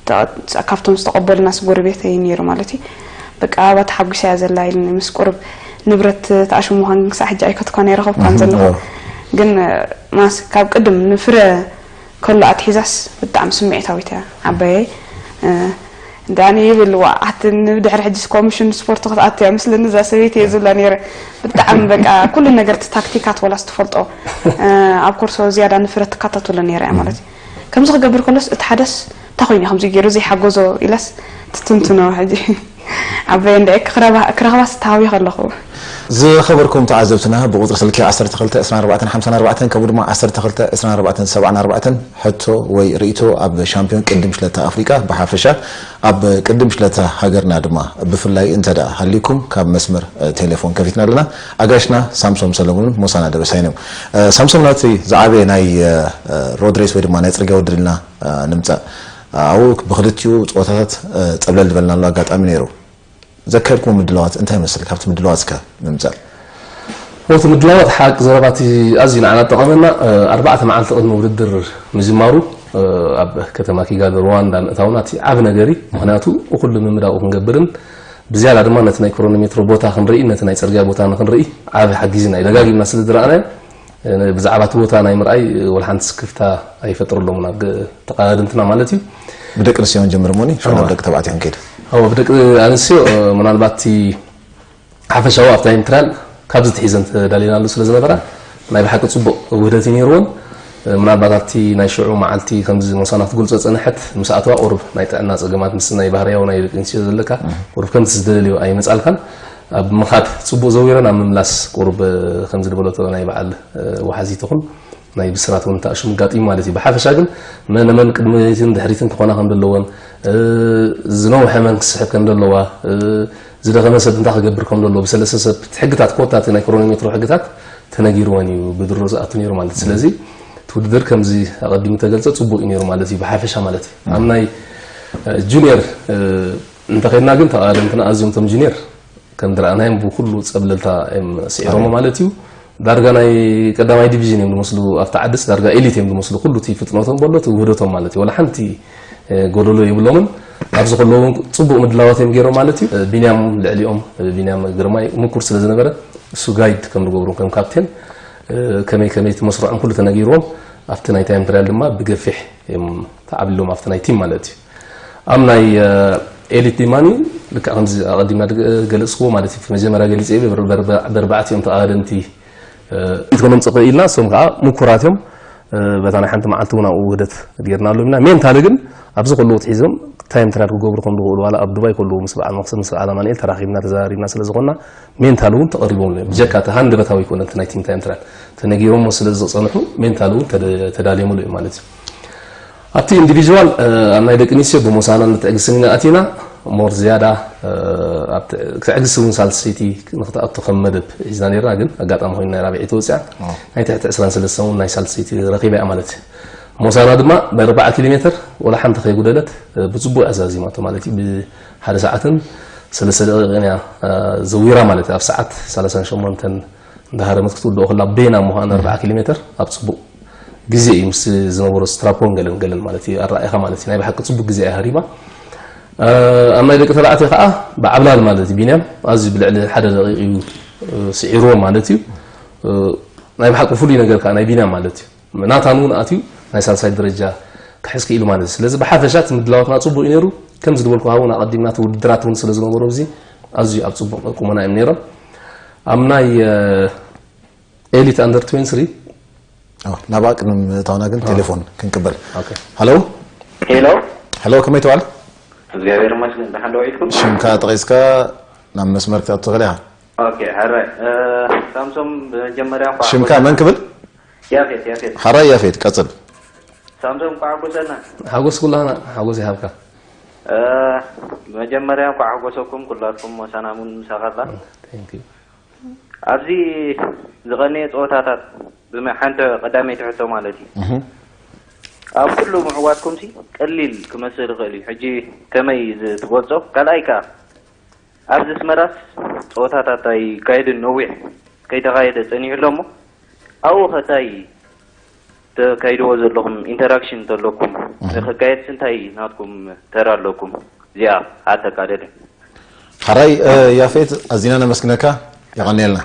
ተቐ-፣ ካብቶም ዝተቐበሉናስ ጎረቤተይ ነይሩ ማለት እዩ። በቃ፣ ኣባ ተሓጒሳ እያ ዘላ ኢሉኒ። ምስ ቁሩብ ንብረት ተኣሽሙ ምዃን ግን ክሳዕ ሕጂ ኣይከትኳን ኣይረኸብኳን ዘለኹ። እዎ። ግን፣ እ፣ ማስ-፣ ካብ ቅድም ንፍረ ከሎ ኣትሒዛስ ብጣዕሚ ስምዒታዊት እያ ዓባየይ። እ፣ ዳኒ ይብል፣ "ዋ፣ ኣቲ ንብድሕሪ ሕጂስ ኮሚሽን ስፖርት ክትኣቱ እያ መስለኒ እዛ ሰበይቲ" እየ ዝብላ ነይረ። ብጣዕሚ በቃ ኩሉ ነገር እቲ ታክቲካት ወላስ ትፈልጦ፣ እ፣ ኣብ ኮርሶ ዝያዳ ንፍረ ትከታተሎ ነይረ እያ ማለት እዩ። ከምዚ ክገብር ከሎስ እቲ ሓደስ እንታይ ኮይኑ እዩ ከምዚ ገይሩ ዘይሓገዞ ኢላስ ትትንትኖ ሕጂ። ዓባየይ እንድዒ ክረባ-፣ ክረኽባስ ተሃዊኸ ኣለኹ። ዝኸበርኩም ተዓዘብትና፣ ብቁጽሪ ስልኪ ዓሰርተ ክልተ ዕስራን ኣርባዕተን ሓምሳን ኣርባዕተን ከምኡ ድማ ዓሰርተ ክልተ ዕስራን ኣርባዕተን ሰብዓን ኣርባዕተን ሕቶ ወይ ርእይቶ ኣብ ሻምፒዮን ቅድም ሽለታ ኣፍሪቃ ብሓፈሻ ኣብ ቅድም ሽለታ ሃገርና ድማ ብፍላይ እንተ ደኣ ሃሊኩም ካብ መስመር፣ እ፣ ቴሌፎን ከፊትና ኣለና። ኣጋይሽና ሳምሶም ሰለሙንን ሞሳና ደበሳይን እዮም። እ፣ ሳምሶም ናብቲ ዝዓበየ ናይ፣ እ፣ እ፣ ሮድ ሬስ ወይ ድማ ናይ ጽርግያ ውድድር ኢልና፣ እ፣ ንምጻእ። ኣብኡ ብክልቲኡ ጸወታታት፣ እ፣ ጸብለል ዝበልናሉ ኣጋጣሚ ነይሩ። ዘካየድኩሞ ምድላዋት እንታይ ይመስል? ካብቲ ምድላዋት እስከ ንምጻእ። እቲ ምድላዋት ሓቂ ዘረባ እቲ ኣዝዩ ንዓና ዝጠቐመና፣ እ፣ ኣርባዕተ መዓልቲ ቅድሚ ውድድር ምጅማሩ፣ እ፣ ኣብ ከተማ ኪጋሊ ሩዋንዳ ምእታውና እቲ ዓቢ ነገር እዩ። ምኽንያቱ እኹል ልምምድ ኣብኡ ክንገብርን ብዝያዳ ድማ ነቲ ናይ ክሮኖሜትሮ ቦታ ክንርኢ፣ ነቲ ናይ ጽርግያ ቦታ ንክንርኢ ዓቢ ሓጊዝና እዩ። ደጋጊምና ስለ ዝረኣናዮ፣ እ፣ ብዛዕባ እቲ ቦታ ናይ ምርኣይ፣ እ፣ ወላ ሓንቲ ስክፍታ ኣይፈጥረሎምን ኣብ ገ-፣ ተቐዳደምትና ማለት እዩ። ብደቂ ኣንስትዮ ክንጀምር እሞኒ፣ ሽዑ ናብ እዋ። ደቂ ተባዕትዮ ክንከይድ። እዎ፣ ብደቂ ኣንስትዮ፣ እ፣ ምናልባት እቲ ሓፈሻዊ ኣብ ታይም ትራያል ካብዚ ትሒዘን ተዳሊናሉ ስለ ዝነበራ፣ ናይ ብሓቂ ጽቡቕ ውህደት እዩ ነይርወን። ምናልባት ኣብቲ ናይ ሽዑ መዓልቲ ከምዚ ሞሳና ክትገልጾ ጸንሐት፣ ምስ ኣተዋ ቁሩብ ናይ ጥዕና ጸገማት፣ ምስ ናይ ባህርያዊ ናይ ደቂ ኣንስትዮ ዘለካ ቁሩብ ከምቲ ዝደለልዮ ኣይመጻልካን። ኣብ ምኻድ ጽቡቕ ዘዊረን ኣብ ምምላስ ቁሩብ ከምዚ ዝበለቶ ናይ በዓል ወሓዚ ትኹን ናይ ብስራት እውን ተኣሽሙ ኣጋጢሙ ማለት እዩ። ብሓፈሻ ግን መን መን ቅድሚትን ድሕሪትን ክኾና ከም ዘለወን፣ ዝነውሐ መን ክስሕብ ከም ዘለዋ፣ ዝደኸመ ሰብ እንታይ ክገብር ከም ዘለዎ ብሰለስተ ሰብ ሕግታት ኮታ ናይ ክሮኖሜትሮ ሕግታት ተነጊርወን እዩ ብድሮ ዝኣቱ ነይሩ ማለት እዩ። ስለዚ እቲ ውድድር ከምዚ ኣቐዲሙ ተገልጸ ጽቡቕ እዩ ነይሩ ማለት እዩ ብሓፈሻ ማለት እዩ። ኣብ ናይ ጁኒየር እንተኸድና ግን ተቓደምትና ኣዝዮም ቶም ጁኒየር ከም ዝረኣናዮም ብኩሉ ጸብለልታ እዮም ስዒሮሞ ማለት እዩ። ዳርጋ ናይ ቀዳማይ ዲቪዥን እዮም ዝመስሉ ኣብቲ ዓድስ ዳርጋ ኤሊት እዮም ዝመስሉ ኩሉ እቲ ፍጥነቶም በሎ እቲ ውህደቶም ማለት እዩ። ወላ ሓንቲ ጎደሎ የብሎምን። ኣብዚ ከለዉ እውን ጽቡቕ ምድላዋት እዮም ገይሮም ማለት እዩ። ቢንያም ልዕሊኦም ቢንያም ግርማይ ምኩር ስለ ዝነበረ እሱ ጋይድ ከም ዝገብሩ ከም ካፕቴን ከመይ ከመይ እቲ መስርዖም ኩሉ ተነጊርዎም ኣብቲ ናይ ታይም ትራያል ድማ ብገፊሕ እዮም ተዓብሎም ኣብቲ ናይ ቲም ማለት እዩ። ኣብ ናይ ኤሊት ዲማኒ ልክዕ ከምዚ ኣቐዲምና ገለጽክዎ ማለት እዩ። መጀመርያ ገሊጸ ብርባዕት እዮም ተቓደምቲ ክትኮኖም ጽቕ ኢልና እሶም ከዓ ምኩራት እዮም። በታ ናይ ሓንቲ መዓልቲ እውን ኣብኡ ውህደት ጌርና ኣለምና ሜንታሊ ግን ኣብዚ ከለዉ ትሒዞም ታይም ትራያል ክገብሩ ከም ዝኽእሉ ዋላ ኣብ ዱባይ ከለዉ ምስ በዓል መክሰብ ምስ በዓል ኣማንኤል ተራኺብና ተዘራሪብና ስለ ዝኾንና ሜንታሊ እውን ተቐሪቦም እዮም። ብጀካ እቲ ሃንደበታዊ ይኮነ እቲ ናይ ቲም ታይም ትራያል ተነጊሮሞ ስለ ዝጸንሑ ሜንታሊ እውን ተዳልዮምሉ እዮም ማለት እዩ። ኣብቲ ኢንዲቪዥዋል ኣብ ናይ ደቂ ኣንስትዮ ብሞሳናን ትዕግስትን ኢና ኣቲና። ሞር ዝያዳ ክተዕግስ እውን ሳልሰይቲ ንክትኣቱ ከም መደብ ሒዝና ነርና ግን ኣጋጣሚ ኮይኑ ናይ ራብዒ ተወፅያ ናይ ትሕቲ ዕስራን ሰለስተን እውን ናይ ሳልሰይቲ ረኪባ እያ ማለት እዩ። ሞሳና ድማ ብኣርባዓ ኪሎ ሜትር ወላ ሓንቲ ከይጉደለት ብፅቡቅ ኣዛዚማቶ ማለት እዩ። ብሓደ ሰዓትን ሰለስተ ደቂቅን እያ ዘዊራ ማለት እዩ። ኣብ ሰዓት ሰላሳን ሸሞንተን እንዳሃረመት ክትውድኦ ከላ በይና ምዃን ኣርባዓ ኪሎ ሜትር ኣብ ፅቡቅ ግዜ እዩ ምስ ዝነበሮ ስትራፖን ገለን ገለን ማለት እዩ ኣረኣእኻ ማለት እዩ። ናይ ብሓቂ ፅቡቅ ግዜ እያ ሃሪማ። ኣብ ናይ ደቂ ተባዕትዮ ከዓ ብዓብላል ማለት እዩ ቢንያም ኣዝዩ ብልዕሊ ሓደ ደቂቅ እዩ ስዒርዎ ማለት እዩ። ናይ ብሓቂ ፍሉይ ነገር ከዓ ናይ ቢንያም ማለት እዩ ናታን እውን ኣትዩ ናይ ሳልሳይ ደረጃ ክሕዝ ክኢሉ ማለት እዩ። ስለዚ ብሓፈሻ እቲ ምድላዋትና ፅቡቅ እዩ ነይሩ። ከምዚ ዝበልኩ እውን ኣቐዲምና እቲ ውድድራት እውን ስለ ዝነበሩ ኣብዚ ኣዝዩ ኣብ ፅቡቅ ቁመና እዮም ነይሮም። ኣብ ናይ ኤሊት ኣንደር ትዌንቲ ስሪ ናብኣ ቅድሚ ምእታውና ግን ቴሌፎን ክንቅበል። ሃሎ ሄሎ ሄሎ፣ ከመይ ትዋል? እግዚኣብሔር ይመስገን። ደሓን ዶ ውዒልኩም? ሽምካ ጠቂስካ ናብ መስመር ክትኣቱ ትኽእል ኢኻ። ኦኬ፣ ሕራይ። ሳምሶም ብመጀመርያ እንኳዕ ሽምካ መን ክብል? ያፌት፣ ያፌት። ሓራይ ያፌት፣ ቀጽል። ሳምሶም እንኳዕ ሓጎሰና። ሓጎስ ኩላና ሓጎስ ይሃብካ። ብመጀመርያ እንኳዕ ሓጎሰኩም ኩላትኩም ሞሳና እውን ምሳኻላ። Thank you። ኣብዚ ዝቐነየ ፀወታታት ብመ- ሓንቲ ቀዳመይቲ ሕቶ ማለት እዩ። ኣብ ኩሉ ምዕዋትኩም ሲ ቀሊል ክመስል ይኽእል እዩ። ሕጂ ከመይ ትገልጾ? ካልኣይ ከኣ ኣብዚ ኣስመራስ ፀወታታት ኣይካየድን፣ ነዊሕ ከይተኻየደ ጸኒሑ ኣሎ እሞ ኣብኡ ከ እንታይ ተካይድዎ ዘለኹም ኢንተራክሽን እንተለኩም ንክካየድስ እንታይ ናትኩም ተራ ኣለኩም? እዚኣ ኣተቃደደ። ሓራይ ያፌት ኣዚና ነመስግነካ የቐንየልና።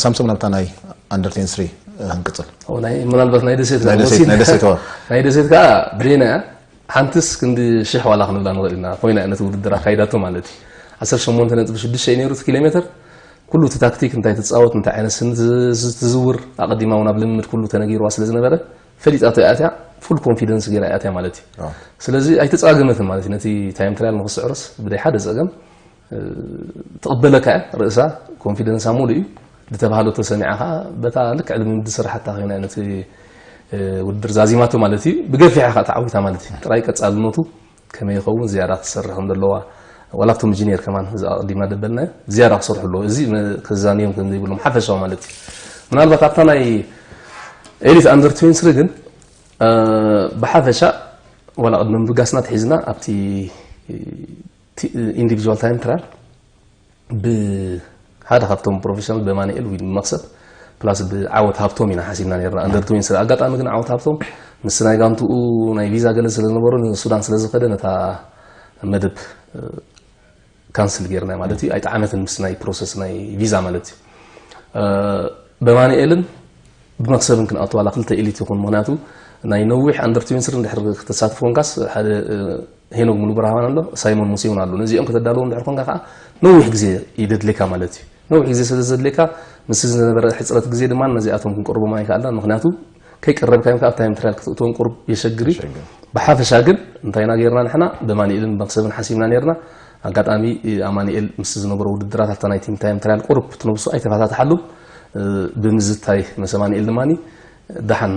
ሳምሶም ናብታ ናይ ኣንደር ቴን ስሪ ክንቅጽል። ምናልባት ናይ ደሴት ናይ ደሴት እዋ ናይ ደሴት ከዓ ብሬና እያ። ሓንትስ ክንዲ ሽሕ ዋላ ክንብላ ንኽእል ኢና ኮይና እያ ነቲ ውድድር ኣካይዳቶ ማለት እዩ። ዓሰርተ ሸሞንተ ነጥቢ ሽዱሽተ እዩ ነይሩ እቲ ኪሎ ሜትር። ኩሉ እቲ ታክቲክ እንታይ ትፃወት እንታይ ዓይነት ስኒ ትዝውር ኣቐዲማ እውን ኣብ ልምምድ ኩሉ ተነጊርዋ ስለ ዝነበረ ፈሊጣቶ እያ ኣትያ። ፉል ኮንፊደንስ ገይራ እያ ኣትያ ማለት እዩ። ስለዚ ኣይተፃገመትን ማለት እዩ። ነቲ ታይም ትራያል ንክስዕሮስ ብደይ ሓደ ፀገም ትቕበለካ እያ። ርእሳ ኮንፊደንሳ ሙሉእ እዩ። ዝተባህለቶ ሰሚዓ ከዓ በታ ልክዕ ልምምድ ዝስራሓታ ኮይና ነቲ ውድድር ዛዚማቶ ማለት እዩ። ብገፊሓ ከዓ ተዓዊታ ማለት እዩ። ጥራይ ቀፃልነቱ ከመይ ይኸውን ዝያዳ ክትሰርሕ ከም ዘለዋ ዋላ ኣብቶም ጅኒየር ከማን እዚ ኣቐዲምና ደበልናዮ ዝያዳ ክሰርሑ ኣለዎ። እዚ ከዛንዮም ከም ዘይብሎም ሓፈሻዊ ማለት እዩ። ምናልባት ኣብታ ናይ ኤሊት ኣንደር ትዌንቲ ስሪ ግን ብሓፈሻ ዋላ ቅድሚ ምብጋስና ትሒዝና ኣብቲ ኢንዲቪጁዋል ታይም ትራያል ብሓደ ካብቶም ፕሮፌሽናል ብማንኤል ዊን መክሰብ ፕላስ ብዓወት ሃብቶም ኢና ሓሲብና ነርና። ኣንደር ትዌንቲ ስሪ ኣጋጣሚ ግን ዓወት ሃብቶም ምስ ናይ ጋንትኡ ናይ ቪዛ ገለ ስለ ዝነበሮ ንሱዳን ስለ ዝኸደ ነታ መደብ ካንስል ጌርና ማለት እዩ። ኣይጠዓመትን ምስ ናይ ፕሮሰስ ናይ ቪዛ ማለት እዩ። በማንኤልን ብመክሰብን ክንኣቱ ዋላ ክልተ ኤሊት ይኹን ምክንያቱ ናይ ነዊሕ ኣንደር ትዌንቲ ስሪ እንድሕር ክተሳትፍ ኮንካስ ሓደ ሄኖክ ሙሉ ብርሃን ኣሎ ሳይሞን ሙሴ እውን ኣሎ ነዚኦም ከተዳለዎም ድሕር ኮንካ ከዓ ነዊሕ ግዜ ይደድልካ ማለት እዩ። ነዊሕ ግዜ ስለ ዘድልካ ምስ ዝነበረ ሕፅረት ግዜ ድማ ነዚኣቶም ክንቀርቦም ኣይከኣልናን ምክንያቱ ከይቀረብካዮም ከኣ ኣብ ታይም ትራያል ክትእትዎም ቁሩብ የሸግር እዩ። ብሓፈሻ ግን እንታይ ኢና ጌርና ንሕና ብኣማኑኤልን ብመክሰብን ሓሲብና ኔርና። ኣጋጣሚ ኣማኑኤል ምስ ዝነበሮ ውድድራት ኣብታ ናይ ቲም ታይም ትራያል ቁሩብ ትነብሱ ኣይተፈታተሓሉን። ብምዝታይ ምስ ኣማኑኤል ድማ ደሓን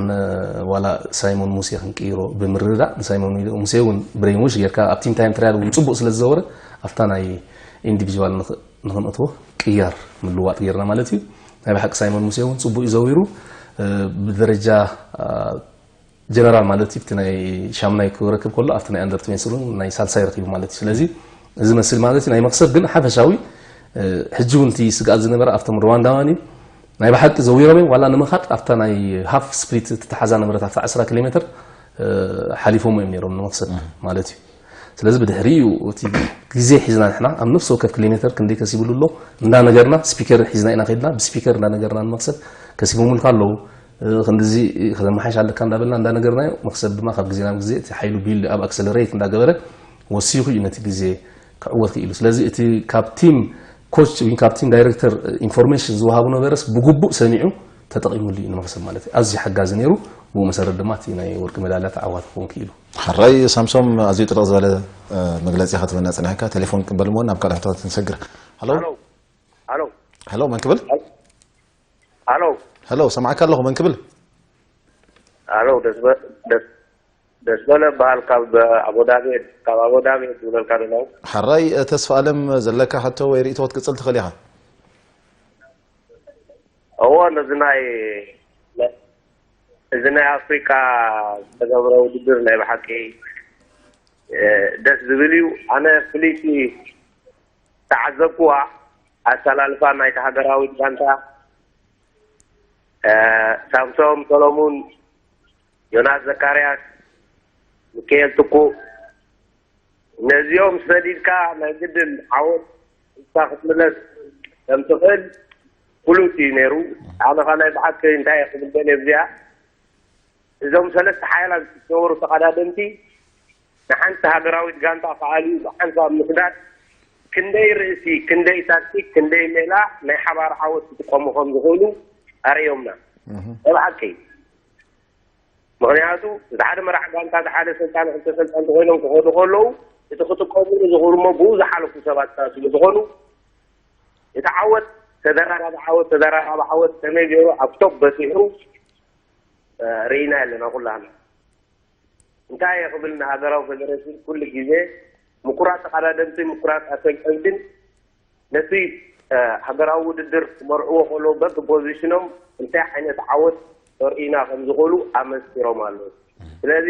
ዋላ ሳይሞን ሙሴ ክንቅይሮ ብምርድዳእ ንሳይሞን ሙሴ እውን ብሬን ዎሽ ጌርካ ኣብ ቲም ታይም ትራያል እውን ጽቡቕ ስለ ዝዘወረ ኣብታ ናይ ኢንዲቪጅዋል ንኽንእትዎ ቅያር ምልዋጥ ጌርና ማለት እዩ። ናይ ብሓቂ ሳይሞን ሙሴ እውን ጽቡቕ እዩ ዘዊሩ። ብደረጃ ጀነራል ማለት እዩ፣ እቲ ናይ ሻምናይ ክረክብ ከሎ ኣብቲ ናይ ኣንደር ትዌንቲ እውን ናይ ሳልሳይ ረኪቡ ማለት እዩ። ስለዚ እዚ መስል ማለት እዩ ናይ መክሰብ ግን ሓፈሻዊ ሕጂ እውን እቲ ስግኣት ዝነበረ ኣብቶም ሩዋንዳውያን እዩ ናይ ብሓቂ ዘዊሮም እዮም። ዋላ ንምኻድ ኣብታ ናይ ሃፍ ስፕሊት እትተሓዛ ነበረት ኣብታ ዕስራ ኪሎ ሜትር ሓሊፎም እዮም ነይሮም ንመክሰብ ማለት እዩ። ስለዚ ብድሕሪኡ እቲ ግዜ ሒዝና ንሕና ኣብ ነፍሲ ወከፍ ኪሎ ሜትር ክንደይ ከሲብሉ ኣሎ እንዳነገርና ስፒከር ሒዝና ኢና ከድና ብስፒከር እንዳነገርና ንመክሰብ ከሲቦምልካ ኣለዉ። ክንድዚ ከተመሓይሽ ኣለካ እንዳበልና እንዳነገርናዮ መክሰብ ድማ ካብ ግዜ ናብ ግዜ እቲ ሓይሉ ቢል ኣብ ኣክሰለሬት እንዳገበረ ወሲኹ እዩ ነቲ ግዜ ክዕወት ክኢሉ። ስለዚ እቲ ካብ ቲም ኮች ወይ ካብ ቲም ዳይሬክተር ኢንፎርሜሽን ዝወሃቡ ነበረስ ብግቡእ ሰሚዑ ተጠቒሙሉ እዩ ንመክሰብ ማለት እዩ። ኣዝዩ ሓጋዚ ነይሩ። ብኡ መሰረት ድማ እቲ ናይ ወርቂ ሜዳልያ ተዓዋቲ ክኸውን ክኢሉ። ሕራይ ሳምሶም ኣዝዩ ጥልቕ ዝበለ መግለጺ ኢኻ ትበና ጸኒሕካ። ቴሌፎን ቅበል እሞ ናብ ካልእ ሕቶታት ንሰግር። ሃሎ። ሃሎ። ሃሎ። ሃሎ መን ክብል? ሃሎ። ሃሎ ሰማዕካ ኣለኹ መን ክብል? ሃሎ ደስበ ደስ ደስበለ በሃል ካብ ኣቦዳቤ ካብ ኣቦዳቤ ዝብለልካ ዘለኹ። ሕራይ ተስፋ ኣለም ዘለካ ሕቶ ወይ ርእይቶ ክትቅጽል ትኽእል ኢኻ። እዎ ነዚ ናይ እዚ ናይ ኣፍሪካ ዝተገብረ ውድድር ናይ ብሓቂ ደስ ዝብል እዩ። ኣነ ፍልይቲ ተዓዘብኩዋ ኣሰላልፋ ናይቲ ሃገራዊት ጋንታ ሳምሶም ሰሎሙን፣ ዮናስ ዘካርያስ፣ ሚካኤል ትኩእ ነዚኦም ሰዲድካ ናይ ግድን ዓወት እሳ ክትምለስ ከም ትኽእል ፍሉጥ እዩ ነይሩ። ኣነኻ ናይ ብሓቂ እንታይ ክብል ደልየ እዚኣ እዞም ሰለስተ ሓያላት ዝነበሩ ተቐዳደምቲ ንሓንቲ ሃገራዊት ጋንታ ክኣልዩ ብሓንሳብ ምስዳድ ክንደይ ርእሲ፣ ክንደይ ታክቲክ፣ ክንደይ ሜላ ናይ ሓባር ዓወት ክጥቀሙ ከም ዝኽእሉ ኣርእዮምና። ናይ ብሓቂ ምኽንያቱ እቲ ሓደ መራሕ ጋንታ እቲ ሓደ ሰልጣን ክልተ ሰልጣንቲ ኮይኖም ክኸዱ ከለዉ እቲ ክጥቀምሉ ዝኽእሉ እሞ ብኡ ዝሓለፉ ሰባት ስለ ዝኾኑ እቲ ዓወት ተደራራቢ ዓወት ተደራራቢ ዓወት ከመይ ገይሩ ኣብ ቶፕ በፂሑ ርኢና ኣለና ኩላና። እንታይ እየ ክብል ንሃገራዊ ፌደሬሽን ኩሉ ግዜ ምኩራት ተቐዳደምትን ምኩራት ኣሰልጠንትን ነቲ ሃገራዊ ውድድር ክመርዕዎ ከለዉ በቢ ፖዚሽኖም እንታይ ዓይነት ዓወት ከርእዩና ከም ዝኽእሉ ኣመስኪሮም ኣለዉ። ስለዚ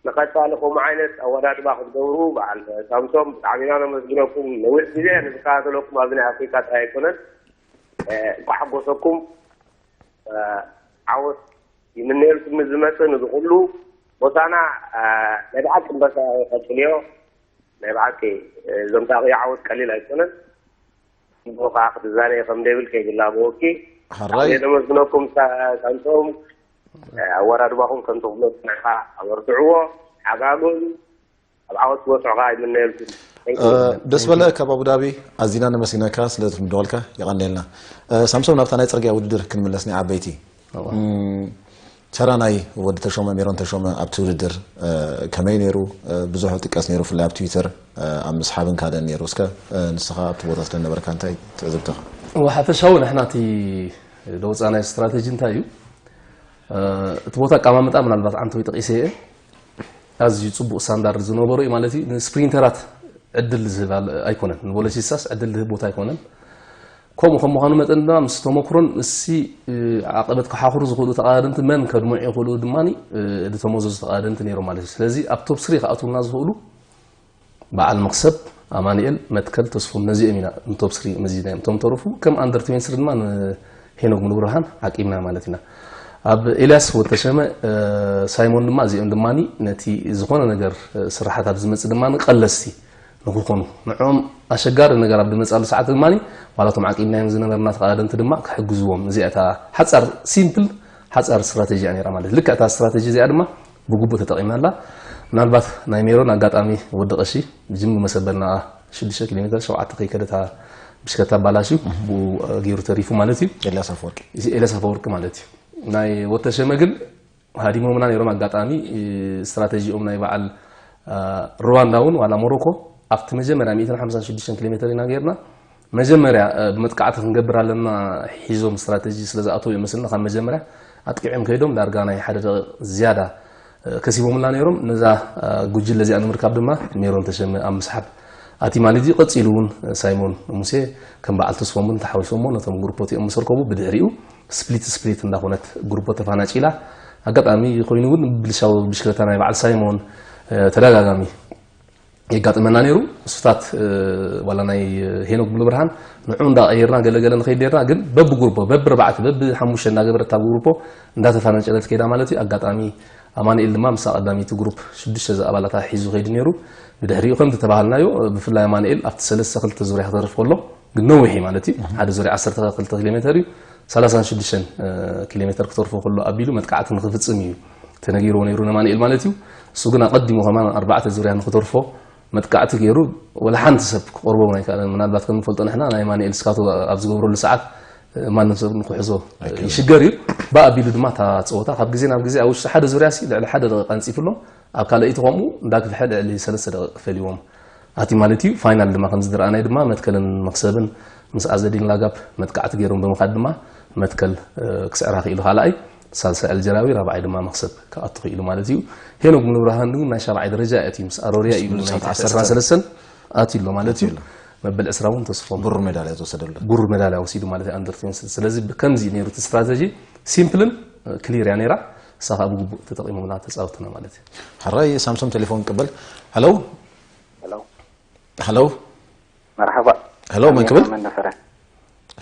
ንቐፃሊ ከምኡ ዓይነት ኣወዳድባ ክትገብሩ በዓል ሳምሶም ብጣዕሚ ኢና ነመስግነኩም። ነዊሕ ግዜ ንዝከታተለኩም ኣብዚ ናይ ኣፍሪካ ጥራይ ኣይኮነን። እንኳዕ ሓጎሰኩም። ዓወት ይምነየልኩም ዝመፅእ ንዝኩሉ ቦታና ናይ ብሓቂ እምበሳ ይቐፅልዮ። ናይ ብሓቂ እዞም ታቂ ዓወት ቀሊል ኣይኮነን። ብኡ ከዓ ክትዛነየ ከም ደብል ከይብላ ብወኪ ሓራይ ነመስግነኩም። ሳንቶም ኣወራድባኹም ከም ትኽሎ ፅንዕካ ኣበርትዕዎ። ሓጋጎዙ ኣብ ዓወት ክበፅሑ ከዓ ይምነየልኩም። ደስ በለ ካብ ኣቡዳቢ ኣዚና ነመስግነካ ስለ ትምደወልካ የቐንየልና። ሳምሶም ናብታ ናይ ፅርግያ ውድድር ክንምለስ ናይ ዓበይቲ ተራ ናይ ወዲ ተሾመ ሜሮን ተሾመ ኣብቲ ውድድር ከመይ ነይሩ? ብዙሕ ጥቀስ ነይሩ ብፍላይ ኣብ ትዊተር ኣብ ምስሓብን ካልእን ነይሩ። እስከ ንስኻ ኣብቲ ቦታ ስለ ነበርካ እንታይ ትዕዝብትኻ? እወ ሓፈሻዊ ንሕና እቲ ለውፃ ናይ ስትራቴጂ እንታይ እዩ? እቲ ቦታ ኣቀማምጣ ምናልባት ዓንተወይ ጠቂሰ እየ። ኣዝዩ ጽቡቕ ስታንዳርድ ዝነበሮ እዩ ማለት እዩ። ንስፕሪንተራት ዕድል ዝህብ ኣይኮነን፣ ንቦለሲስታስ ዕድል ዝህብ ቦታ ኣይኮነን። ከምኡ ከም ምዃኑ መጠን ድማ ምስ ተመክሮን ምስቲ ዓቐበት ክሓኽሩ ዝኽእሉ ተቐዳደምቲ መን ከድምዑ ይኽእሉ ድማ ዝተመዘዙ ተቐዳደምቲ ነይሮም ማለት እዩ። ስለዚ ኣብ ቶፕ ስሪ ክኣትዉና ዝኽእሉ በዓል መኽሰብ፣ ኣማኑኤል፣ መትከል፣ ተስፎም ነዚኦም ኢና ንቶፕ ስሪ መዚዝናዮም። እቶም ተረፉ ከም ኣንደር ትዌንቲ ስሪ ድማ ንሄኖክ ሙሉብርሃን ዓቂብና ማለት ኢና። ኣብ ኤልያስ ወተሸመ ሳይሞን ድማ እዚኦም ድማ ነቲ ዝኾነ ነገር ስራሓት ኣብ ዝመጽእ ድማ ቀለስቲ ንክኾኑ ንዕኦም ኣሸጋሪ ነገር ኣብ ዝመጻሉ ሰዓት ድማ ዋላቶም ዓቂብናዮም ዝነበርና ተቐዳደምቲ ድማ ክሕግዝዎም እዚኣ እታ ሓጻር ሲምፕል ሓጻር ስትራተጂ እያ ነይራ ማለት ልክዕ እታ ስትራተጂ እዚኣ ድማ ብግቡእ ተጠቒምናላ። ምናልባት ናይ ሜሮን ኣጋጣሚ ወዲ ቀሺ ጅም መሰበልና ሽዱሽተ ኪሎ ሜትር ሸውዓተ ከይከደታ ብሽከታ ኣባላሽዩ ብኡ ገይሩ ተሪፉ ማለት እዩ። ኤልያስ ኣፈወርቂ። እዚ ኤልያስ ኣፈወርቂ ማለት እዩ። ናይ ወተሸመ ግን ሃዲሞምና ነይሮም። ኣጋጣሚ ስትራተጂኦም ናይ በዓል ሩዋንዳ እውን ዋላ ሞሮኮ ኣብቲ መጀመርያ ሚእትን ሓምሳን ሽዱሽተን ኪሎ ሜተር ኢና ገይርና። መጀመርያ ብመጥቃዕቲ ክንገብር ኣለና ሒዞም ስትራተጂ ስለ ዝኣተው እዮም መስልና ካብ መጀመርያ ኣጥቂዖም ከይዶም ዳርጋ ናይ ሓደ ደቂቕ ዝያዳ ከሲቦምና ነይሮም። ነዛ ጉጅለ እዚኣ ንምርካብ ድማ ሜሮን ተሸመ ኣብ ምስሓብ ኣቲ ማለት እዩ። ቀጺሉ እውን ሳይሞን ሙሴ ከም በዓል ተስፎምን ተሓዊሶሞ ነቶም ግሩፖት እዮም ምስ ርከቡ ብድሕሪኡ ስፕሊት ስፕሊት እንዳኾነት ግሩፖ ተፋናጪላ። ኣጋጣሚ ኮይኑ እውን ብልሻው ብሽክለታ ናይ በዓል ሳይሞን ተደጋጋሚ የጋጥመና ነይሩ። እሱታት ዋላ ናይ ሄኖክ ሙሉብርሃን ንዑ እንዳቐየርና ገለገለ ንኸይድ ነርና፣ ግን በብጉሩፖ በብርባዕተ በብሓሙሽተ እንዳገበረት ኣብ ጉሩፖ እንዳተፋናጨለት ከይዳ ማለት እዩ። ኣጋጣሚ ኣማኑኤል ድማ ምስ ቀዳሚቲ ግሩፕ ሽዱሽተ ዝኣባላታ ሒዙ ከይዱ ነይሩ። ብድሕሪኡ ከምቲ ተባሃልናዮ ብፍላይ ኣማኑኤል ኣብቲ ሰለስተ ክልተ ዙርያ ክተርፍ ከሎ ግን ነዊሕ እዩ ማለት እዩ። ሓደ ዙርያ ዓሰርተ ክልተ ኪሎ ሜተር እዩ። ሰላሳን ሽዱሽተን ኪሎ ሜተር ክተርፎ ከሎ ኣቢሉ መጥቃዕቲ ንክፍጽም እዩ ተነጊርዎ ነይሩ ንኣማኑኤል ማለት እዩ። እሱ ግን ኣቐዲሙ ከማን ኣርባዕተ ዙርያ ንክተርፎ መጥቃዕቲ ገይሩ ወላ ሓንቲ ሰብ ክቐርቦ እውን ኣይከኣለን። ምናልባት ከም ንፈልጦ ንሕና ናይ ኣማኑኤል ስካቶ ኣብ ዝገብረሉ ሰዓት ማንም ሰብ ንክሕዞ ይሽገር እዩ። ብኣቢሉ ድማ እታ ፀወታ ካብ ግዜ ናብ ግዜ ኣብ ውሽጢ ሓደ ዙርያ ሲ ልዕሊ ሓደ ደቂቃ ኣንፂፉሎም ኣብ ካልኣይቲ ከምኡ እንዳግፍሐ ልዕሊ ሰለስተ ደቂቃ ፈልዎም ኣትዩ ማለት እዩ። ፋይናል ድማ ከምዚ ዝረኣናይ ድማ መትከልን መክሰብን ምስ ኣዘዲን ላጋብ መጥቃዕቲ ገይሮም ብምኻድ ድማ መትከል ክስዕራ ክኢሉ ካልኣይ፣ ሳልሳይ ኣልጀራዊ፣ ራብዓይ ድማ መክሰብ ክኣቱ ክኢሉ ማለት እዩ። ሄኖክ ሙሉብርሃን ግን ናይ ሻብዓይ ደረጃ እዩ ኣትዩ ምስ ኣሮርያ እዩ ናይ ዓሰርተ ሰለስተን ኣትዩ ኣሎ ማለት እዩ። መበል ዕስራ እውን ተስፎም ብሩር ሜዳልያ ዝወሰደሉ። ብሩር ሜዳልያ ወሲዱ ማለት እዩ ኣንደር ትዌንቲ። ስለዚ ከምዚ ነይሩ እቲ ስትራተጂ ሲምፕልን ክሊር እያ ነይራ። እሳ ከዓ ብግቡእ ተጠቂሞምና ተፃወትና ማለት እዩ። ሕራይ ሳምሶም ቴሌፎን ቅበል። ሄሎ። ሄሎ። ሄሎ። መርሓባ። ሄሎ፣ መን ክብል? ካብ መንደፈረ።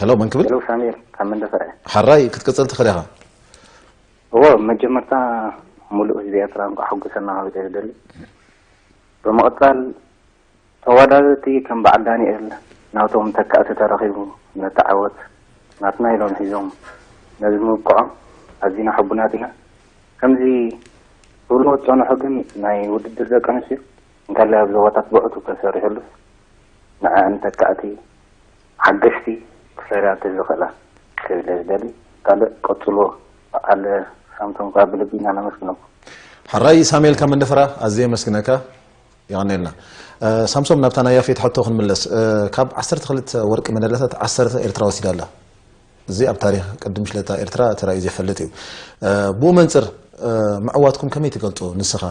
ሄሎ፣ መን ክብል? ሄሎ፣ ሳሙኤል ካብ መንደፈረ። ሓራይ ክትቅጽል ትኽእል ኢኻ። እዎ፣ መጀመርታ ሙሉእ ህዝቢ ኤርትራ እንኳዕ ሓጎሰና ክብል እየ ዝደሊ። ብምቕጻል ተወዳደርቲ ከም በዓል ዳንኤል ናቶም ተካእቲ ተረኺቡ ነቲ ዓወት ናትና ኢሎም ሒዞም ነዚ ምብቅዖም ኣዚና ሕቡናት ኢና። ከምዚ ክብልዎ ዝጸንሑ ግን ናይ ውድድር ደቂ ኣንስትዮ እንተላይ ኣብ ዞባታት ብዕቱብ ተሰሪሑሉስ ንዐኣን ተካእቲ ሓገዝቲ ክሰርያ እንተዝኽእላ ክብል እየ ዝደሊ። ካልእ ቀጽልዎ በዓል ሳምሶም ከኣ ብልቢ ኢና ነመስግነኩም። ሕራይ ሳሙኤል ካብ መንደፈራ ኣዝየ የመስግነካ። የቐንየልና። ሳምሶም ናብታ ናይ ያፌት ሕቶ ክንምለስ። ካብ ዓሰርተ ክልተ ወርቂ መዳልያታት ዓሰርተ ኤርትራ ወሲዳ ኣላ። እዚ ኣብ ታሪኽ ቅድም ሽለታ ኤርትራ ተራእዩ ዘይፈልጥ እዩ። ብኡ መንጽር ምዕዋትኩም ከመይ ትገልጾ ንስኻ?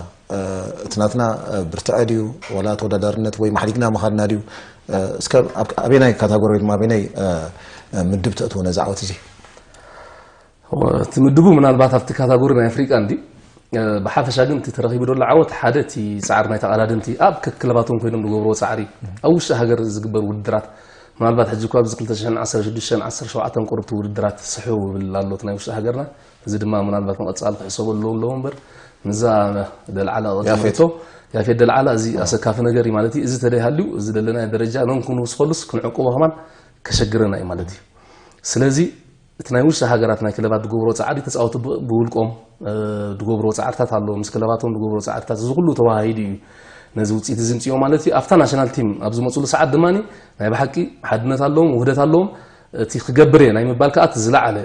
እቲ ናትና ብርትዐ ድዩ ዋላ ተወዳዳርነት ወይ ማሕዲግና ምኻድና ድዩ? እስከ ኣብ ኣበናይ ካታጎሪ ወይ ድማ ኣበናይ ምድብ ተእትዎ ነዚ ዓወት እዚ? እቲ ምድቡ ምናልባት ኣብቲ ካታጎሪ ናይ ኣፍሪቃ እንዲ ብሓፈሻ ግን እቲ ተረኺቡ ዘሎ ዓወት ሓደ እቲ ጻዕሪ ናይ ተቐዳደምቲ ኣብ ከክለባቶም ኮይኖም ዝገብርዎ ጻዕሪ ኣብ ውሽጢ ሃገር ዝግበር ውድድራት ምናልባት ሕጂ እኳ ኣብዚ ክልተ ሽሕን ዓሰርተ ሽዱሽተን ዓሰርተ ሸውዓተን ቁርብቲ ውድድራት ስሑ ይብል ኣሎ እቲ ናይ ውሽጢ ሃገርና። እዚ ድማ ምናልባት ንቐጻሊ ክሕሰበሉ ኣለዎ እምበር ንዛ ደልዓላ ያፌት። ቀጥቶ ያፌት ደልዓላ እዚ ኣሰካፊ ነገር እዩ ማለት እዩ። እዚ ተደይሃልዩ እዚ ደለናዮ ደረጃ ነን ክንውስኸሉስ ክንዕቅቦ ከማን ከሸግረና እዩ ማለት እዩ። ስለዚ እቲ ናይ ውሽጢ ሃገራት ናይ ክለባት ዝገብሮ ጻዕሪ ተጻወቱ ብ- ብውልቆም ዝገብሮ ጻዕርታት ኣሎ ምስ ክለባቶም ዝገብሮ ጻዕርታት እዚ ኩሉ ተዋሃሂዱ እዩ ነዚ ውጽኢት እዚ ምጽኦ ማለት እዩ። ኣብታ ናሽናል ቲም ኣብ ዝመጽሉ ሰዓት ድማ ናይ ብሓቂ ሓድነት ኣለዎም ውህደት ኣለዎም። እቲ ክገብር እየ ናይ ምባል ከኣ እቲ ዝለዓለ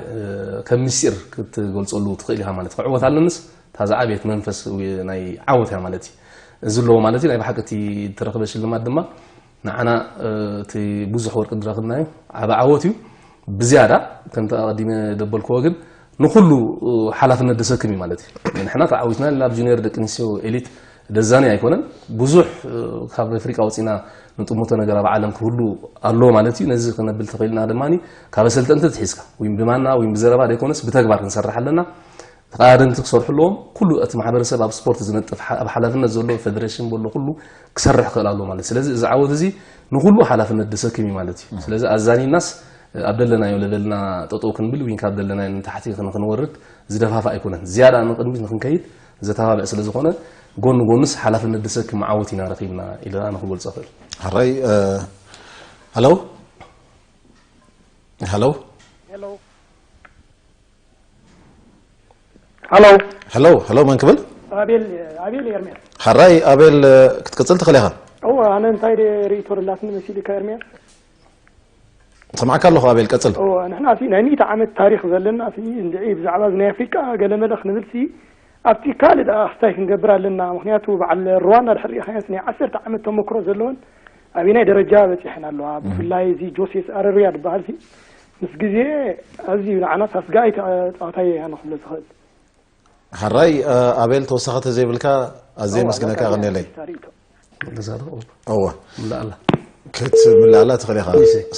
ከም ምስጢር ክትገልጸሉ ትኽእል ኢኻ ማለት ክዕወት ኣለንስ እታ ዝዓበየት መንፈስ ናይ ዓወት እያ ማለት እዩ። እዚ ኣለዎ ማለት እዩ ናይ ብሓቂ እቲ ዝተረኽበ ሽልማት ድማ ንዓና እቲ ብዙሕ ወርቂ ዝረኽብናዮ ዓቢ ዓወት እዩ። ብዝያዳ ከምቲ ኣቐዲመ ደበልክዎ ግን ንኹሉ ሓላፍነት ዘሰክም እዩ ማለት እዩ። ንሕና ተዓዊትና ናብ ጁኒየር ደቂ ኣንስትዮ ኤሊት ደዛኒ ኣይኮነን። ብዙሕ ካብ ኣፍሪቃ ወፂና ንጥምቶ ነገር ኣብ ዓለም ክህሉ ኣለዎ ማለት እዩ። ነዚ ክነብል ተኽኢልና ድማ ካብ ኣሰልጠንቲ ትሒዝካ ወይ ብማና ወይ ብዘረባ ዘይኮነስ ብተግባር ክንሰርሕ ኣለና። ተቐዳደምቲ ክሰርሑ ኣለዎም። ኩሉ እቲ ማሕበረሰብ ኣብ ስፖርት ዝነጥፍ ኣብ ሓላፍነት ዘሎ ፈደሬሽን በሎ ኩሉ ክሰርሕ ክእል ኣለዎ ማለት ስለዚ እዚ ዓወት እዚ ንኩሉ ሓላፍነት ደሰክም እዩ ማለት እዩ። ስለዚ ኣዛኒናስ ኣብ ደለናዮ ለበልና ጠጠው ክንብል ወይ ካብ ደለናዮ ንታሕቲ ክንወርድ ዝደፋፋ ኣይኮነን። ዝያዳ ንቕድሚት ንክንከይድ ዘተባብዕ ስለዝኾነ ጎኒ ጎንስ ሓላፍነት ደሰክም ዓወት ኢና ረኺብና ኢለ ኣነ ክገልጾ ክእል። ሕራይ ሄሎ ሄሎ ሄሎ ሄሎ ሄሎ መን ክብል? ኣቤል ኣቤል ኤርምያስ። ሓራይ ኣቤል ክትቅጽል ትኽእል ኢኻ። እወ ኣነ እንታይ ደ ርእይቶ ደላትኒ መሲልካ ኤርምያስ? ሰማዕካ ኣለኹ ኣቤል ቀጽል። እወ ንሕና ሲ ናይ ሚእቲ ዓመት ታሪኽ ዘለና ሲ እንድዒ ብዛዕባ እዚ ናይ ኣፍሪቃ ገለመለ ክንብል ሲ ኣብቲ ካልእ ደኣ ክስታይ ክንገብር ኣለና። ምኽንያቱ በዓል ሩዋንዳ ድሕር ሪኢኻዮ ናይ ዓሰርተ ዓመት ተመክሮ ዘለወን ኣበናይ ደረጃ በጺሐን ኣለዋ። ብፍላይ እዚ ጆሴስ ኣረሪያ ዝበሃል ሲ ምስ ግዜ ኣዝዩ ንዓና ሳስጋኣይ ተጻዋታይ ኢና ንኽብሎ ዝኽእል። ሕራይ ኣቤል፣ ተወሳኺ ተዘይብልካ ኣዝየ መስግነካ። ቀኒለይ። እወ፣ ክትምልኣላ ትኽእል ኢኻ።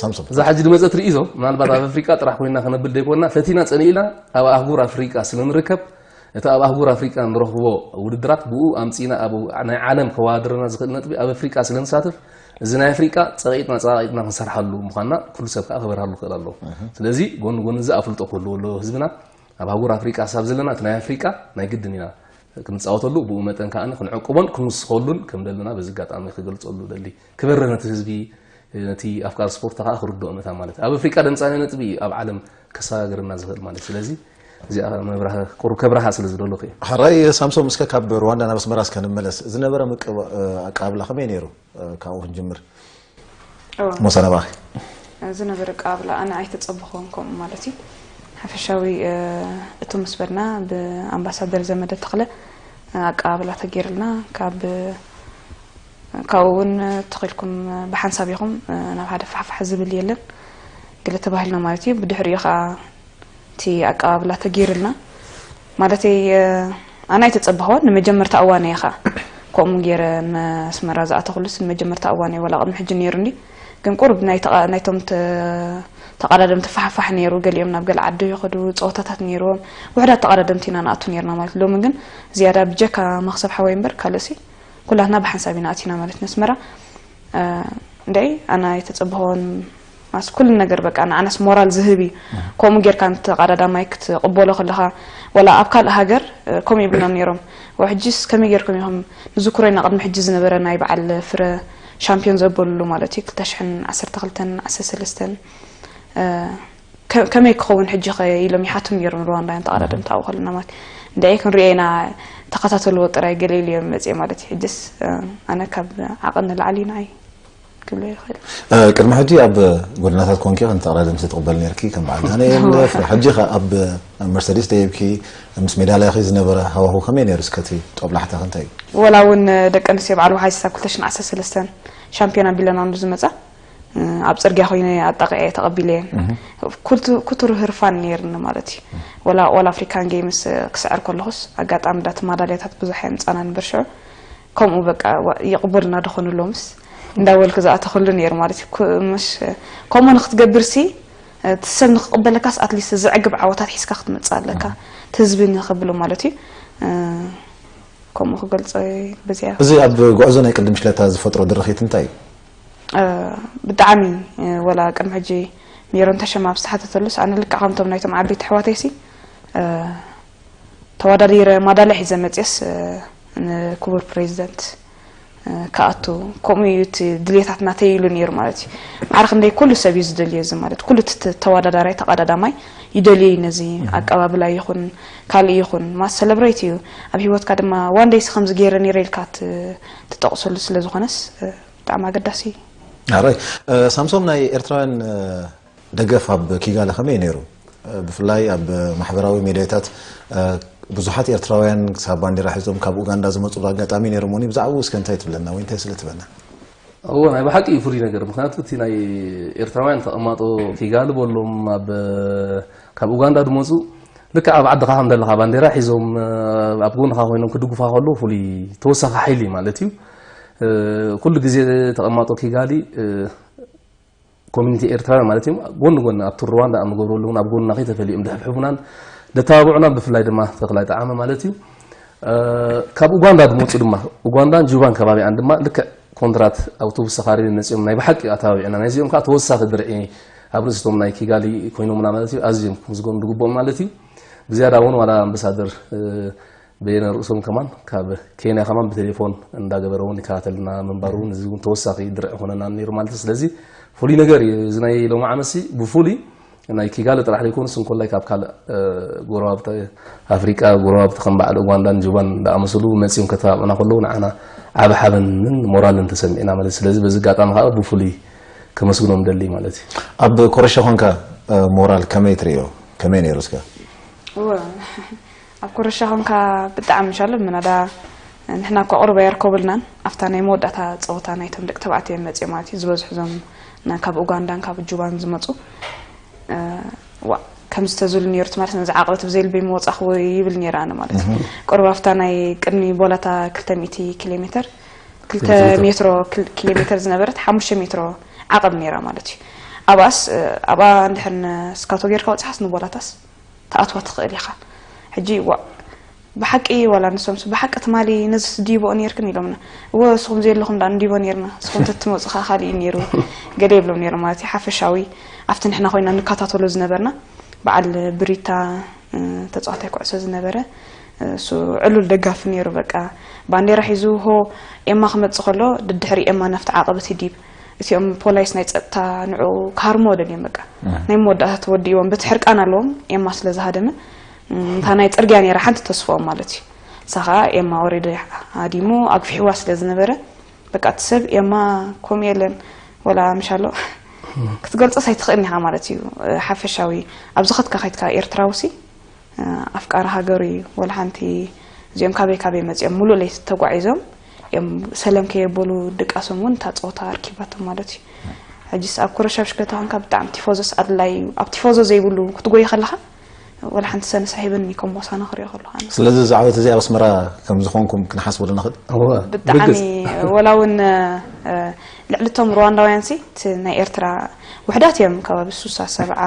ሳምሶም፣ እዛ ሕጂ ድመፀት ርኢዞ ምናልባት ኣብ ኣፍሪቃ ጥራሕ ኮይና ክነብል ዘይኮና ፈቲና ፀኒእና ኣብ ኣህጉር ኣፍሪቃ ስለንርከብ፣ እቲ ኣብ ኣህጉር ኣፍሪቃ ንረኽቦ ውድድራት ብኡ ኣምፂና ኣብ ናይ ዓለም ከዋድረና ዝኽእል ነጥቢ ኣብ ኣፍሪቃ ስለንሳትፍ፣ እዚ ናይ ኣፍሪቃ ፀቂጥና ፀቃቂጥና ክንሰርሓሉ ምኳንና ኩሉ ሰብ ከዓ ክበርሃሉ ክእል ኣለዎ። ስለዚ ጎኒ ጎኒ እዚ ኣፍልጦ ክህልዎ ኣለዎ ህዝብና። ኣብ ኣህጉር ኣፍሪቃ ክሳብ ዘለና እቲ ናይ ኣፍሪቃ ናይ ግድን ኢና ክንፃወተሉ፣ ብኡ መጠን ከዓ ክንዕቅቦን ክንውስኸሉን ከም ዘለና በዚ ኣጋጣሚ ክገልፀሉ ደሊ። ክበርህ ነቲ ህዝቢ፣ ነቲ ኣፍቃሪ ስፖርት ከዓ ክርድኦ መታ ማለት ኣብ ኣፍሪቃ ደምፃና ነጥቢ ኣብ ዓለም ከሰጋግረና ዝኽእል ማለት። ስለዚ እዚኣ መብራህ ቁሩብ ከብርሃ ስለ ዝደለኹ እየ። ሕራይ ሳምሶም፣ እስከ ካብ ሩዋንዳ ናብ ኣስመራ እስከ ንመለስ። ዝነበረ ምቅብ ኣቀባብላ ከመይ ነይሩ? ካብኡ ክንጅምር። ሞሳ፣ ናባኺ። ዝነበረ ኣቀባብላ ኣነ ኣይተፀበኹን ከምኡ ማለት እዩ። ሓፈሻዊ እቱ ምስ በልና ብኣምባሳደር ዘመደ ተኽለ ኣቀባብላ ተገይርልና። ካብ ካብኡ እውን ተኺልኩም ብሓንሳብ ኢኹም ናብ ሓደ ፋሕፋሕ ዝብል የለን ገለ ተባሂልና ማለት እዩ። ብድሕሪኡ ከዓ እቲ ኣቀባብላ ተገይርልና ማለተይ ኣነ ኣይተፀበኽዎን። ንመጀመርታ እዋን እየ ከዓ ከምኡ ገይረ ንኣስመራ ዝኣተኹሉስ ንመጀመርታ እዋን እየ። ዋላ ቅድሚ ሕጂ ነይሩ እንዲ ግን ቁሩብ ናይ ተቓ- ናይቶም ተ- ተቐዳደምቲ ፋሕፋሕ ነይሩ። ገሊኦም ናብ ገለ ዓዲ ይኸዱ፣ ፀወታታት ነይርዎም። ውሕዳት ተቐዳደምቲ ኢና ንኣቱ ነይርና ማለት። ሎሚ ግን ዝያዳ ብጀካ መኽሰብ ሓወይ እምበር ካልእሲ ኩላትና ብሓንሳብ ኢና ኣቲና ማለት ነስመራ። እንድዒ ኣነ ኣይተፀበኽዎን ማስ ኩሉ ነገር በቃ ንዓናስ ሞራል ዝህብ እዩ። ከምኡ ጌርካ ንተቐዳዳማይ ክትቕበሎ ከለኻ ዋላ ኣብ ካልእ ሃገር ከምኡ ይብሉና ነይሮም። ሕጂስ ከመይ ጌርኩም ኢኹም ንዝክሮ ኢና ቅድሚ ሕጂ ዝነበረ ናይ በዓል ፍረ ሻምፒዮን ዘበሉሉ ማለት እዩ ክልተ ሽሕን ዓሰርተ ክልተን ዓሰርተ ሰለስተን ከመይ ክኸውን ሕጂ ኸ ኢሎም ይሓቱን ነይሮም ሩዋንዳውያን ተቐዳደምቲ ኣብኡ ከለና ማለት እንድዒ ክንሪኦ ኢና ተኸታተልዎ ጥራይ ገለ ኢሉ እዮም መፅኤ ማለት እዩ። ሕጅስ ኣነ ካብ ዓቐን ንላዕሊ ንዓይ ክብሎ ይኽእል። ቅድሚ ሕጂ ኣብ ጎደናታት ኮንኪ ከም ተቐዳደምቲ ትቕበል ነርኪ ከም በዓል ዳንኤል ፍረ። ሕጂ ኸ ኣብ መርሰዲስ ደይብኪ ምስ ሜዳልያኺ ዝነበረ ሃዋህው ከመይ ነይሩ? እስከ እቲ ጦብላሕታኺ እንታይ እዩ? ወላ እውን ደቂ ኣንስትዮ በዓል ወሓይስታ ክልተ ሽሕን ዓሰርተ ሰለስተን ሻምፒዮን ኣቢለና ንዝመፃ ኣብ ፅርግያ ኮይነ ኣጣቂዐ ተቐቢለየን። ኩቱር ህርፋን ነይርኒ ማለት እዩ። ወላ ኦል ኣፍሪካን ጌምስ ክስዕር ከለኹስ ኣጋጣሚ ዳቲ ማዳልያታት ብዙሕ የምፃና ንበር ሽዑ ከምኡ በቃ ይቕበሉና ደኾንሎምስ እንዳበልኩ ዝኣተኹሉ ነይሩ ማለት እዩ። ምሽ ከምኡ ንክትገብር ሲ እቲ ሰብ ንክቕበለካስ ኣትሊስት ዘዕግብ ዓወታት ሒዝካ ክትመፅእ ኣለካ እቲ ህዝቢ ንክብሎ ማለት እዩ። ከምኡ ክገልፆ በዚያ እዚ ኣብ ጉዕዞ ናይ ቅድም ሽለታ ዝፈጥሮ ድርኺት እንታይ እዩ? ብጣዕሚ ወላ ቅድሚ ሕጂ ሜሮን ተሸማ ኣብ ዝተሓተተሉስ ኣነ ልክዕ ከምቶም ናይቶም ዓበይቲ ኣሕዋተይሲ ተወዳዲረ ማዳልያ ሒዘ መፅየስ ንክቡር ፕሬዚደንት ክኣቱ ከምኡ እዩ እቲ ድልየታት ናተይ ኢሉ ነይሩ ማለት እዩ። ማዕረ ክንደይ ኩሉ ሰብ እዩ ዝደልዮ እዚ ማለት ኩሉ እቲ ተወዳዳራይ ተቐዳዳማይ ይደልዮ እዩ ነዚ ኣቀባብላ ይኹን ካልእ ይኹን ማስ ሰለብሬት እዩ ኣብ ሂወትካ ድማ ዋን ደይስ ከምዚ ገይረ ነይረ ኢልካ ትጠቕሰሉ ስለ ዝኾነስ ብጣዕሚ ኣገዳሲ እዩ። ኣራይ ሳምሶም ናይ ኤርትራውያን ደገፍ ኣብ ኪጋሊ ከመይ ነይሩ? ብፍላይ ኣብ ማሕበራዊ ሚድያታት ብዙሓት ኤርትራውያን ክሳብ ባንዲራ ሒዞም ካብ ኡጋንዳ ዝመፁሉ ኣጋጣሚ ነይሮም እውን እዩ። ብዛዕባኡ እስከ እንታይ ትብለና ወይ እንታይ ስለ ትበና? እወ ናይ ብሓቂ እዩ ፍሉይ ነገር ምክንያቱ እቲ ናይ ኤርትራውያን ተቐማጦ ኪጋሊ በሎም ኣብ ካብ ኡጋንዳ ዝመፁ ልክዕ ኣብ ዓድኻ ከም ዘለኻ ባንዴራ ሒዞም ኣብ ጎንኻ ኮይኖም ክድግፋ ከለዉ ፍሉይ ተወሳኺ ሓይሊ ማለት እዩ። ኩሉ ግዜ ተቐማጦ ኪጋሊ ኮሚኒቲ ኤርትራውያን ማለት እዮም ጎኒ ጎኒ ኣብቲ ሩዋንዳ ኣብ ንገብረሉ እውን ኣብ ጎንና ከይተፈሊኦም ድሕብሕቡናን ደተባብዑናን ብፍላይ ድማ ተኽላይ ጠዓመ ማለት እዩ ካብ ኡጋንዳ ዝመፁ ድማ ኡጋንዳን ጁባን ከባቢኣን ድማ ልክዕ ኮንትራት ኣውቶቡስ ተኻሪኒ መፅኦም ናይ ብሓቂ ኣተባቢዕና ናይዚኦም ከዓ ተወሳኺ ድርዒ ኣብ ርእስቶም ናይ ኪጋሊ ኮይኖምና ማለት እዩ ኣዝዮም ክምስገኑ ዝግብኦም ማለት እዩ ብዝያዳ እውን ዋላ ኣምበሳደር በየነ ርእሶም ከማን ካብ ኬንያ ከማን ብቴሌፎን እንዳገበረ እውን ይከታተልና ምንባሩ እውን እዚ እውን ተወሳኺ ድርዒ ኮነና ነይሩ ማለት እዩ። ስለዚ ፍሉይ ነገር እዩ እዚ ናይ ሎሚ ዓመት ሲ ብፍሉይ ናይ ኪጋሊ ጥራሕ ዘይኮኑስ እንኮላይ ካብ ካልእ ጎረባብቲ ኣፍሪቃ ጎረባብቲ ከም በዓል ኡጋንዳን ጁባን ዝኣመሰሉ መፂኦም ከተባብዑና ከለዉ ንዓና ዓቢ ሓበንን ሞራልን ተሰሚዕና ማለት እዩ። ስለዚ በዚ ኣጋጣሚ ከዓ ብፍሉይ ከመስግኖም ደሊ ማለት እዩ። ኣብ ኮረሻ ኮንካ ሞራል ከመይ ትርእዮ? ከመይ ነይሩ እስከ? ኣብ ኩርሻ ኾንካ ብጣዕሚ ምሻሎ ምናዳ ንሕና እኳ ቁሩብ ኣየርከቡልናን ኣብታ ናይ መወዳእታ ፀወታ ናይቶም ደቂ ተባዕትዮ እዮም መፅኦም ማለት እዩ ዝበዝሑ እዞም ና- ካብ ኡጋንዳን ካብ ጁባን ዝመፁ እ፣ ዋ ከምዚ ተዝሉ ነይሩ ማለት ነዚ ዓቕበት ብዘይልበይ መወፃእኽዎ ይብል ነይረ ኣነ ማለት እዩ ቁሩብ ኣብታ ናይ ቅድሚ ቦላታ ክልተ ሚእቲ ኪሎ ሜትር ክልተ ሜትሮ ኪሎ ሜትር ዝነበረት ሓሙሽተ ሜትሮ ዓቐብ ነይራ ማለት እዩ ኣብኣስ እ፣ ኣብኣ እንድሕር ስካቶ ጌርካ ወፅሓስ ንቦላታስ ትኣትዋ ትኽእል ኢኻ ሕጂ ዋ ብሓቂ ዋላ ንሶምስ ብሓቂ ትማሊ ነዚ ስድይቦኦ ነርክን ኢሎምና እወ ንስኹም ዘየለኹም ዳ እንዲቦ ነርና ንስኹም ተትመፁ ከዓ ካሊእ እዩ ነይሩ ገለ ይብሎም ነይሩ ማለት እዩ ሓፈሻዊ ኣብቲ ንሕና ኮይና ንከታተሎ ዝነበርና በዓል ብሪታ ተፃዋታይ ኩዕሶ ዝነበረ እሱ ዕሉል ደጋፊ ነይሩ በቃ ባንዴራ ሒዙ ሆ ኤማ ክመፅእ ከሎ ድድሕሪ ኤማ ናብቲ ዓቐበት ይዲብ እቲኦም ፖላይስ ናይ ፀጥታ ንዑ ክሃርሞ ደልዮም በቃ ናይ መወዳእታ ተወዲእዎም በቲ ሕርቃን ኣለዎም ኤማ ስለ ዝሃደመ እታ ናይ ፅርግያ ነይራ ሓንቲ ተስፍኦም ማለት እዩ እሳ ከዓ ኤማ ወሬደ ሃዲሙ ኣግፊሕዋ ስለ ዝነበረ በቃ እቲ ሰብ ኤማ ከምኡ የለን ወላ ምሻሎ ክትገልፆስ ኣይትኽእልን ኢኻ ማለት እዩ ሓፈሻዊ ኣብዚ ኸትካ ከይትካ ኤርትራውሲ ኣፍቃሪ ሃገሩ እዩ ወላ ሓንቲ እዚኦም ካበይ ካበይ መፂኦም ሙሉእ ለይቲ ተጓዒዞም እዮም ሰለም ከየበሉ ድቃሶም እውን እታ ፀወታ ኣርኪባቶም ማለት እዩ ሕጂስ ኣብ ኩረሻ ብሽክለታ ኮንካ ብጣዕሚ ቲፎዞስ ኣድላይ እዩ ኣብ ቲፎዞ ዘይብሉ ክትጎይ ከለካ ወላ ሓንቲ ሰነ ሳሂበኒ ከም ሞሳና ክሪኦ ከለካ ኣነ ስለዚ እዚ ዓወት እዚ ኣብ ኣስመራ ከም ዝኾንኩም ክንሓስበሉ ንኽእል እወ ብጣዕሚ ብርግጽ ወላ እውን እ፣ ልዕሊ እቶም ሩዋንዳውያን ሲ እቲ ናይ ኤርትራ ውሕዳት እዮም ከባቢ ሱሳ ሰብዓ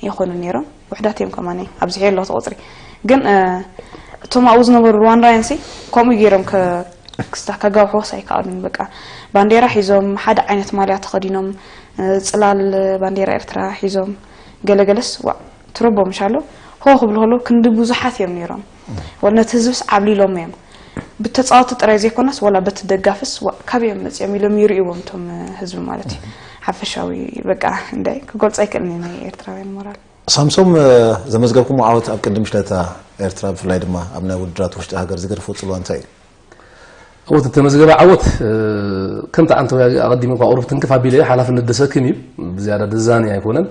ይኾኑ ነይሮም ውሕዳት እዮም ከማኒ ኣብዚሐ ኣለኹ ቁፅሪ ግን እ፣ እቶም ኣብኡ ዝነበሩ ሩዋንዳውያን ሲ ከምኡ ገይሮም ከ- ክስታ ከጋውሕዎስ ኣይከኣሉን በቃ ባንዴራ ሒዞም ሓደ ዓይነት ማልያ ተኸዲኖም እ፣ ፅላል ባንዴራ ኤርትራ ሒዞም ገለገለስ ዋዕ ትረቦ ምሻሎ ሆ ክብሉ ከሎ ክንዲ ብዙሓት እዮም ነይሮም ወላ ነቲ ህዝብስ ዓብሊሎም እዮም ብተፃወቲ ጥራይ ዘይኮነስ ወላ በቲ ደጋፍስ ዋዕ ካበይ እዮም መፂኦም ኢሎም ይርእይዎም እቶም ህዝቢ ማለት እዩ ሓፈሻዊ በቃ እንታይ ክገልፆ ኣይክእልን እዩ ናይ ኤርትራውያን ሞራል ሳምሶም ዘመዝገብኩሞ ዓወት ኣብ ቅድም ሽለታ ኤርትራ ብፍላይ ድማ ኣብ ናይ ውድድራት ውሽጢ ሃገር ዝገርፎ ፅልዋ እንታይ እዩ? ዓወት እተመዝገበ ዓወት ከምቲ ዓንተ ኣቐዲመ እኳ ቁሩብ ትንክፍ ኣቢለ ሓላፍነት ደሰክም እዩ ብዝያዳ ደዛኒ ኣይኮነን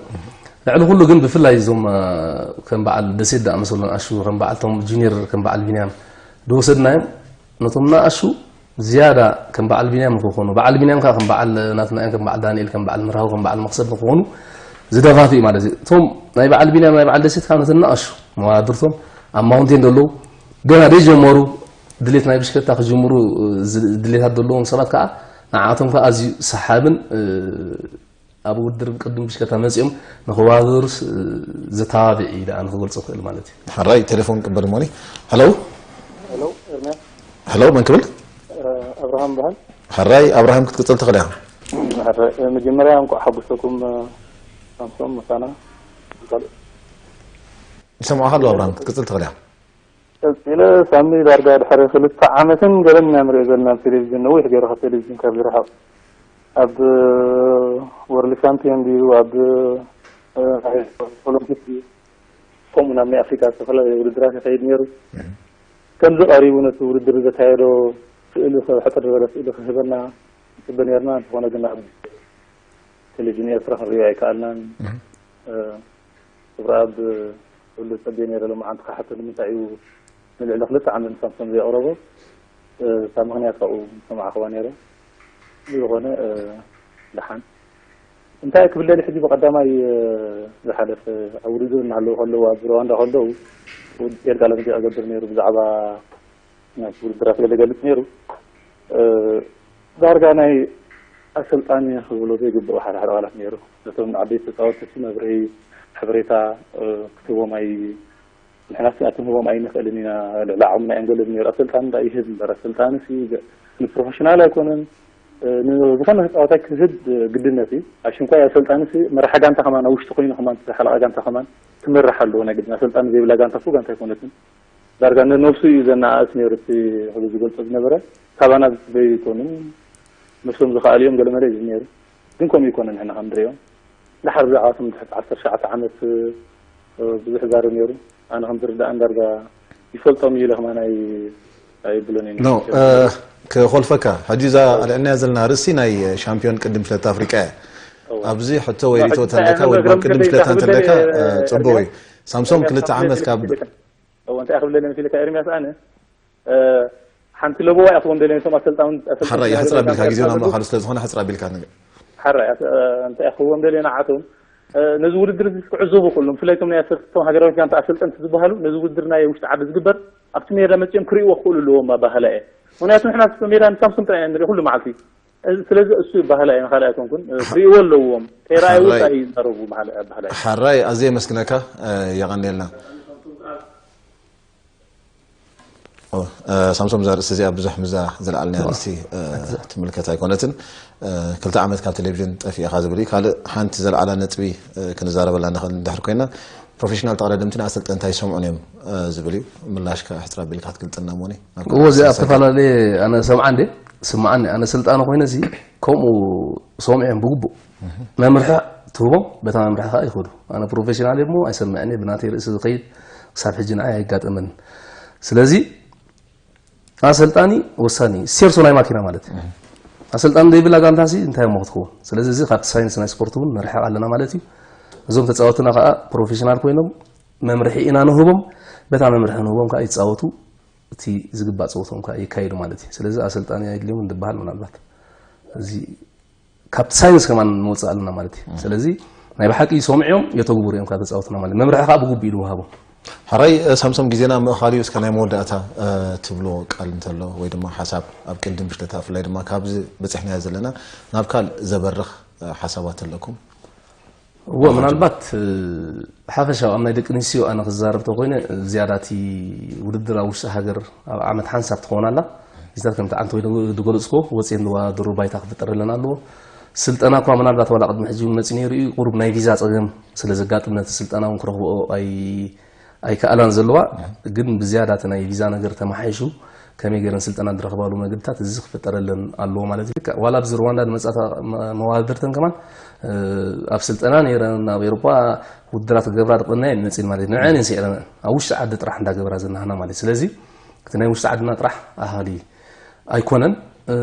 ልዕሊ ኩሉ ግን ብፍላይ እዞም ከም በዓል ደሴት ዝኣመሰሉ ኣሹ ከም በዓል ቶም ጁኒየር ከም በዓል ቢንያም ዝወሰድናዮም ነቶም ናኣሹ ዝያዳ ከም በዓል ቢንያም ንክኾኑ በዓል ቢንያም ከዓ ከም በዓል ናትናኤል ከም በዓል ዳንኤል ከም በዓል ምርሃው ከም በዓል መክሰብ ንክኾኑ ዝደፋፍእ ማለት እዩ እቶም ናይ በዓል ቢንያም ናይ በዓል ደሴት ከዓ ነቲ ናኣሹ መዋድርቶም ኣብ ማውንቴን ዘለዉ ገና ደይጀመሩ ድሌት ናይ ብሽክለታ ክጅምሩ ድሌታት ዘለዎም ሰባት ከዓ ንዓቶም ከዓ ኣዝዩ ሰሓብን ኣብ ውድድር ቅድም ብሽከታ መፂኦም ንኸዋግሩስ ዘተባብዕ እዩ ደኣ ንክገልፆ ክእል ማለት እዩ ሕራይ ቴሌፎን ቅበል እሞኒ ሀሎ ሄሎ ኤርምያስ ሄሎ መን ክብል ኣብርሃም በሃል ሕራይ ኣብርሃም ክትቅፅል ትኽእል ኢኻ ሕራይ መጀመርያ እንኳዕ ሓጉሰኩም ሳምሶም ምሳና ካልእ ይሰምዑኻ ኣለዉ ኣብርሃም ክትቅፅል ትኽእል ኢኻ ቀፂለ ሳሚ ዳርጋ ድሕሪ ክልተ ዓመትን ገለን ኢና ንሪኦ ዘለና ኣብ ቴሌቪዥን ነዊሕ ገይሩ ካብ ቴሌቪዥን ካብ ዝረሓቕ ኣብ ወርልድ ሻምፒዮን ድዩ ኣብ ኦሎምፒክ ድዩ ከምኡ ናብ ናይ ኣፍሪካ ዝተፈላለዩ ውድድራት ይኸይድ ነይሩ ከምዚ ቀሪቡ ነቲ ውድድር ዘካየዶ ስእሊ ሕጥር ዝበለ ስእሊ ክህበና ንፅበ ነርና እንተኾነ ግን ኣብ ቴሌቪዥን ኤርትራ ክንሪኦ ኣይከኣልናን ክብረኣብ ኩሉ ፀበየ ነይረ ሎማዓንቲ ክሓቶ ንምንታይ እዩ ንልዕሊ ክልተ ዓመት ንሳምሶም ዘየቕረቦ እታ ምኽንያት ካብኡ ዝሰማዕኽዋ ነይረ ብዝኾነ ደሓን እንታይ ክብለኒ ሕጂ ብቐዳማይ ዝሓለፈ ኣብ ውድድር እናሃለዉ ከለዉ ኣብ ሩዋንዳ ከለዉ ኤርጋለ መዚኣ ገብር ነይሩ ብዛዕባ ናይቲ ውድድራት ገለ ይገልጽ ነይሩ። ዳርጋ ናይ ኣሰልጣኒ ክብሎ ዘይግብኦ ሓደ ሓደ ቃላት ነይሩ። ነቶም ዓበይቲ ተጻወትቲ መብርሂ፣ ሓበሬታ ክትህቦም ኣይ ንሕና ሲ ክንህቦም ኣይንኽእልን ኢና፣ ልዕሊ ዓቕምና እዮም ገለ ነይሩ። ኣሰልጣኒ ደኣ ይህብ እምበር፣ ኣሰልጣኒ ሲ ንፕሮፌሽናል ኣይኮነን፣ ንዝኾነ ተጻዋታይ ክህብ ግድነት እዩ። ኣሽንኳይ ኣሰልጣኒ ሲ መራሒ ጋንታ ከማን ኣብ ውሽጢ ኮይኑ ከማን፣ ሓለቓ ጋንታ ከማን ክመርሕ ኣለዎ ናይ ግድን። ኣሰልጣኒ ዘይብላ ጋንታ እኮ ጋንታ ኣይኮነትን። ዳርጋ ነነብሱ እዩ ዘነኣእስ ነይሩ እቲ ኩሉ ዝገልጾ ዝነበረ ካባና ዝጽበዩ ኣይኮኑን ነብሶም ዝኸኣሉ እዮም ገለ መለ እዩ ነይሩ ግን ከምኡ ይኮነ ንሕና ከም ንሪኦ ደሓር ብዛዕባቶም ትሕቲ ዓሰርተ ትሽዓተ ዓመት ብዙሕ ዛረብ ነይሩ ኣነ ከም ዝርዳእን ዳርጋ ይፈልጦም እዩ ኢለ ከማን ኣይብሎን እየ no ክኾልፈካ ሕጂ እዛ ኣልዕልናያ ዘለና ርእሲ ናይ ሻምፒዮን ቅድም ፍለታ ኣፍሪቃ እያ ኣብዚ ሕቶ ወይ ሪቶ ተለካ ወይ ድማ ቅድም ፍለታ እንተለካ ጽቡቅ እዩ ሳምሶም ክልተ ዓመት ካብ እዎ፣ እንታይ ክብለኒ መሲልካ ኤርሚያስ፣ ኣነ፣ እ፣ ሓንቲ ለበዋ እያ ክቦም ደለኒ፣ እቶም ኣሰልጣን፣ ኣሰልጣን ሓራይ፣ ሓጽር ኣቢልካ፣ ግዜና ኣብ ማእኸሉ ስለ ዝኾነ ሓጽር ኣቢልካ ንገር። ሓራይ፣ ኣሰ-፣ እ፣ እንታይ ክብዎም ደለየ ንዓቶም፣ እ፣ ነዚ ውድድር እዚ ክዕዘቡ ክእሉ፣ ብፍላይ እቶም ናይ ኣሰልጥቶም ሃገራዊት ጋንታ ኣሰልጠንቲ ዝበሃሉ፣ ነዚ ውድድር ናይ ውሽጢ ዓዲ ዝግበር፣ ኣብቲ ሜዳ መጺኦም ክርእይዎ ክኽእሉ ኣለዎም ኣባህላ እየ። ምኽንያቱ ንሕና ኣብ ሜዳ ንሳምሶም ጥራይ ኢና ንርኢ ኩሉ መዓልቲ። እዚ፣ ስለዚ እሱ ባህላ እዩ፣ ንኻልእ ኣይኮንኩን። እ፣ ክርእይዎ ኣለዎም። ከይረኣይዎ ሓራይ። ጥራይ እዩ ዝዛረቡ ባህላ፣ ባህላ እዩ። ሓራይ፣ ኣዝየ የመስግነካ፣ እ፣ የቐንየልና። ኦ፣ እ፣ ሳምሶም፣ እዛ ርእሲ እዚኣ ብዙሕ ምዛ ዝለዓልና እዋ። ርእሲ፣ እ፣ ትምልከት ኣይኮነትን። እ፣ ክልተ ዓመት ካብ ቴሌቪዥን ጠፊእኻ ዝብል እዩ። ካልእ ሓንቲ ዘለዓላ ነጥቢ፣ እ፣ ክንዛረበላ ንኽእል እንድሕር ኮይና፣ ፕሮፌሽናል ተቐዳደምቲ ንኣሰልጠንቲ ኣይሰምዑን እዮም፣ እ፣ ዝብል እዩ። ምላሽካ ሕጽር ኣቢልካ ክትገልጸልና እሞኒ። እዎ፣ እዚኣ ኣሰልጠንቲ ዝተፈላለየ፣ ኣነ ሰምዓ እንዴ? ስምዓኒ፣ ኣነ ስልጣን ኮይነ እዚ ከምኡ ሰምዖም ብግቡእ መምርሒ ትህቦም፣ በታ መምርሒ ከዓ ይኸዱ። ኣነ ፕሮፌሽናል እየ እሞ ኣይሰምዕን እየ፣ ብናተይ ርእሲ ዝኸይድ ክሳብ ሕጂ ንዓይ ኣይጋጠመን። ስለዚ ኣሰልጣኒ ወሳኒ እዩ። ሴርሶ ናይ ማኪና ማለት እዩ። ኣሰልጣኒ ዘይብላ ጋንታ ሲ እንታይ እሞ ክትኸውን? ስለዚ እዚ ካብቲ ሳይንስ ናይ ስፖርት እውን ንርሕቕ ኣለና ማለት እዩ። እዞም ተጻወትና ከዓ ፕሮፌሽናል ኮይኖም መምርሒ ኢና ንህቦም፣ በታ መምርሒ ንህቦም ከዓ ይጻወቱ፣ እቲ ዝግባእ ጸወቶም ከዓ የካይዱ ማለት እዩ። ስለዚ ኣሰልጣኒ ኣይድልዮም እንድበሃል ምናልባት እዚ ካብቲ ሳይንስ ከማን ንወጽእ ኣለና ማለት እዩ። ስለዚ ናይ ብሓቂ ሰምዕዮም የተግብሩ እዮም ካብ ተጻወትና ማለት እዩ። መምርሒ ከዓ ብግቡእ ኢሉ ወሃቦም። ሕራይ፣ ሳምሶም፣ ግዜና ምእኻል እዩ። እስከ ናይ መወዳእታ፣ እ፣ ትብሎ ቃል እንተሎ ወይ ድማ ሓሳብ ኣብ ቅድም ብሽለታ፣ ብፍላይ ድማ ካብዚ በጺሕናዮ ዘለና ናብ ካልእ ዘበርኽ፣ እ፣ ሓሳባት ኣለኩም? እዎ፣ ምናልባት፣ እ፣ ሓፈሻዊ ኣብ ናይ ደቂ ኣንስትዮ ኣነ ክዛረብ ተኮይነ፣ ዝያዳ እቲ ውድድር ኣብ ውሽጢ ሃገር ኣብ ዓመት ሓንሳብ ትኸውን ኣላ። እዚታት ከምቲ ዓንተ ወይ ዝገለጽኮ፣ ወጽየን ዝዋዳደሩ ባይታ ክፍጠረለን ኣለዎ። ስልጠና እኳ ምናልባት ዋላ ቅድሚ ሕጂ እውን መጺኡ ነይሩ እዩ። ቁሩብ ናይ ቪዛ ጸገም ስለ ዘጋጥም ነቲ ስልጠና እውን ክረኽብኦ ኣይ-፣ ኣይከኣላን ዘለዋ። ግን ብዝያዳ እቲ ናይ ቪዛ ነገር ተመሓይሹ ከመይ ገይረን ስልጠና ዝረኽባሉ መገድታት እዚ ክፍጠረለን ኣለዎ ማለት እዩ። ዋላ ኣብዚ ሩዋንዳ ዝመጻታ መ-፣ መዋዳድርተን ከማን፣ እ፣ ኣብ ስልጠና ነይረን፣ ኣብ ኤውሮጳ ውድድራት ክገብራ ዝቐነየን መጺን ማለት እዩ። ንዐን እየን ስዒረን ኣብ ውሽጢ ዓዲ ጥራሕ እንዳገብራ ዝናሃና ማለት እዩ። ስለዚ እቲ ናይ ውሽጢ ዓድና ጥራሕ ኣሃሊ ኣይኮነን። እ፣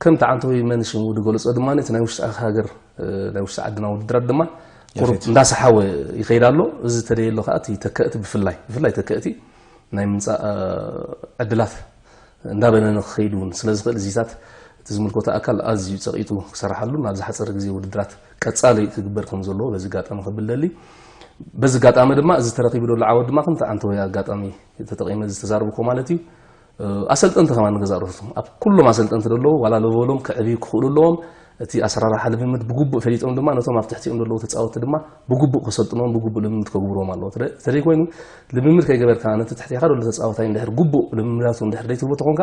ከምቲ ዓንተወይ መን ሽሙ ዝገለጾ ድማ እቲ ናይ ውሽጢ ሃገር፣ እ፣ ናይ ውሽጢ ዓድና ውድድራት ድማ ቁሩብ ያፌት። እንዳሰሓወ ይኸይድ ኣሎ። እዚ ተደየሎ ከዓ እቲ ተከእቲ ብፍላይ፣ ብፍላይ ተከእቲ ናይ ምምጻእ፣ እ፣ ዕድላት እንዳበነ ንክኸይድ እውን ስለ ዝኽእል እዚታት እቲ ዝምልከቶ ኣካል ኣዝዩ ጸቒጡ ክሰርሓሉ ናብ ዝሓጸረ ግዜ ውድድራት ቀጻሊ ክግበር ከም ዘለዎ በዚ ኣጋጣሚ ክብል ደሊ። በዚ ኣጋጣሚ ድማ እዚ ተረኺቡ ዘሎ ዓወት ድማ ከምቲ ዓንተወይ ኣጋጣሚ ተጠቒመ ዝተዛረብኩ ማለት እዩ። እ፣ ኣሰልጠንቲ ከማን ንገዛእ ርእሱ ኣብ ኩሎም ኣሰልጠንቲ ዘለዉ ዋላ ለበሎም ክዕብዩ ክኽእሉ ኣለዎም። እቲ ኣሰራርሓ ልምምድ ብግቡእ ፈሊጦም ድማ ነቶም ኣብ ትሕቲኦም ዘለዉ ተጻወትቲ ድማ ብግቡእ ከሰልጥኖም ብግቡእ ልምምድ ከግብርዎም ኣለዎ። ተደ-፣ ተደይ ኮይኑ ልምምድ ከይገበርካ ነቲ ትሕቲኻ ዘሎ ተጻወታይ እንድሕር ግቡእ ልምምዳቱ እንድሕር ዘይትህቦ ተኾንካ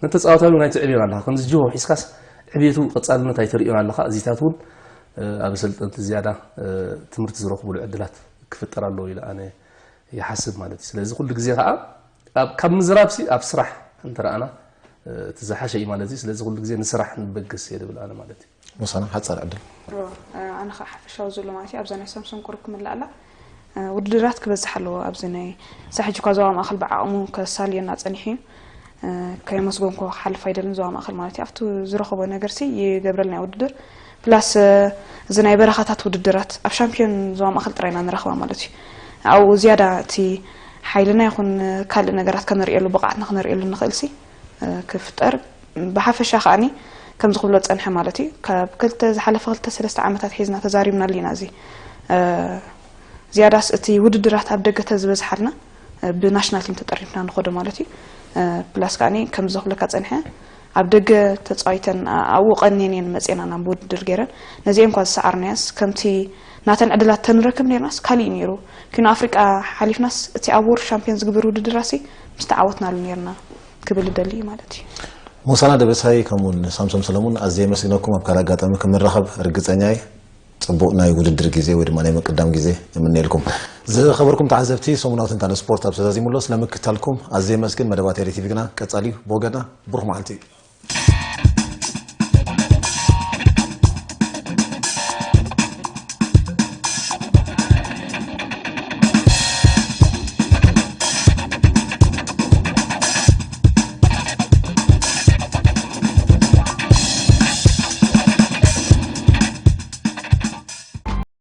ነቲ ተጻወታይ እውን ኣይትዕብዮን ኣለኻ። ከምዚ ጅሆ ሒዝካስ ዕብየቱ ቀጻልነት ኣይተርእዮን ኣለኻ። እዚታት እውን፣ እ፣ ኣብ ኣሰልጠንቲ ዝያዳ፣ እ፣ ትምህርቲ ዝረኽብሉ ዕድላት ክፍጠር ኣለዎ ኢለ ኣነ ይሓስብ ማለት እዩ። ስለዚ ኩሉ ግዜ ከዓ ኣብ፣ ካብ ምዝራብሲ ኣብ ስራሕ እንተረኣና፣ እ፣ እቲ ዝሓሸ እዩ ማለት እዩ። ስለዚ ኩሉ ግዜ ንስራሕ ንበገስ እየ ዝብል ኣነ ማለት እዩ። ሙሳና ሓጻር ዕድል። ሮ፣ እ፣ ኣነ ከዓ ሓፈሻዊ ዘሎ ማለት እዩ። ኣብዛ ናይ ሳምሶም ቁሩብ ክምልኣላ፣ እ፣ ውድድራት ክበዝሕ ኣለዎ። ኣብዚ ናይ ሳሕጂ እኳ ዞባ ማእከል ብዓቕሙ ከሳልየና ጸኒሑ እዩ። እ፣ ከየመስገንኩ ክሓልፍ ኣይደልን ዞባ ማእከል ማለት እዩ። ኣብቲ ዝረኸቦ ነገርሲ ይገብረልና እዩ ውድድር። ፕላስ፣ እ፣ እዚ ናይ በረኻታት ውድድራት ኣብ ሻምፒዮን ዞባ ማእከል ጥራይ ኢና ንረኽባ ማለት እዩ። ኣብኡ ዝያዳ እቲ ሓይልና ይኹን ካልእ ነገራት ከነርእየሉ፣ ብቕዓትና ክነርእየሉ ንኽእልሲ፣ እ፣ ክፍጠር ብሓፈሻ ከኣኒ ከምዚ ክብሎ ዝጸንሐ ማለት እዩ። ካብ ክልተ፣ ዝሓለፈ ክልተ ሰለስተ ዓመታት ሒዝና ተዛሪብናሉ ኢና እዚ። እ፣ ዝያዳስ እቲ ውድድራት ኣብ ደገ ተዝበዝሓልና፣ እ፣ ብናሽናል ቲም ተጠሪፍና ንኸዶ ማለት እዩ። እ፣ ፕላስ ከኣኒ ከምዚ ክብለካ ጸንሐ፣ ኣብ ደገ ተጻዊተን፣ ኣ-፣ ኣብኡ ቀንየን እየን መጺኤን ናብ ውድድር ገይረን። ነዚኤን እኳ ዝሰዓርናያስ፣ ከምቲ ናተን ዕድላት ተንረክብ ነይርናስ፣ ካሊእ እዩ ነይሩ። ኪኖ ኣፍሪቃ ሓሊፍናስ፣ እቲ ኣብ ወርልድ ሻምፒዮን ዝግበር ውድድራሲ፣ ምስ ተዓወትናሉ ነይርና ክብል እደሊ እዩ ማለት እዩ። ሙሳና ደበሳይ ከምኡውን ሳምሶም ሰለሙን ኣዝየ የመስግነኩም። ኣብ ካልእ ኣጋጣሚ ክንራኸብ ርግጸኛ እየ። ጽቡቕ ናይ ውድድር ግዜ ወይ ድማ ናይ ምቅዳም ግዜ እምነየልኩም። ዝኸበርኩም ተዓዘብቲ፣ ሰሙናዊ ትንታነ ስፖርት ኣብ ተዛዚሙ ኣሎ። ስለምክታልኩም ኣዝየ የመስግን። መደባት ኤሪ ቲቪ ግና ቀጻሊ እዩ። ብወገና ብሩኽ መዓልቲ።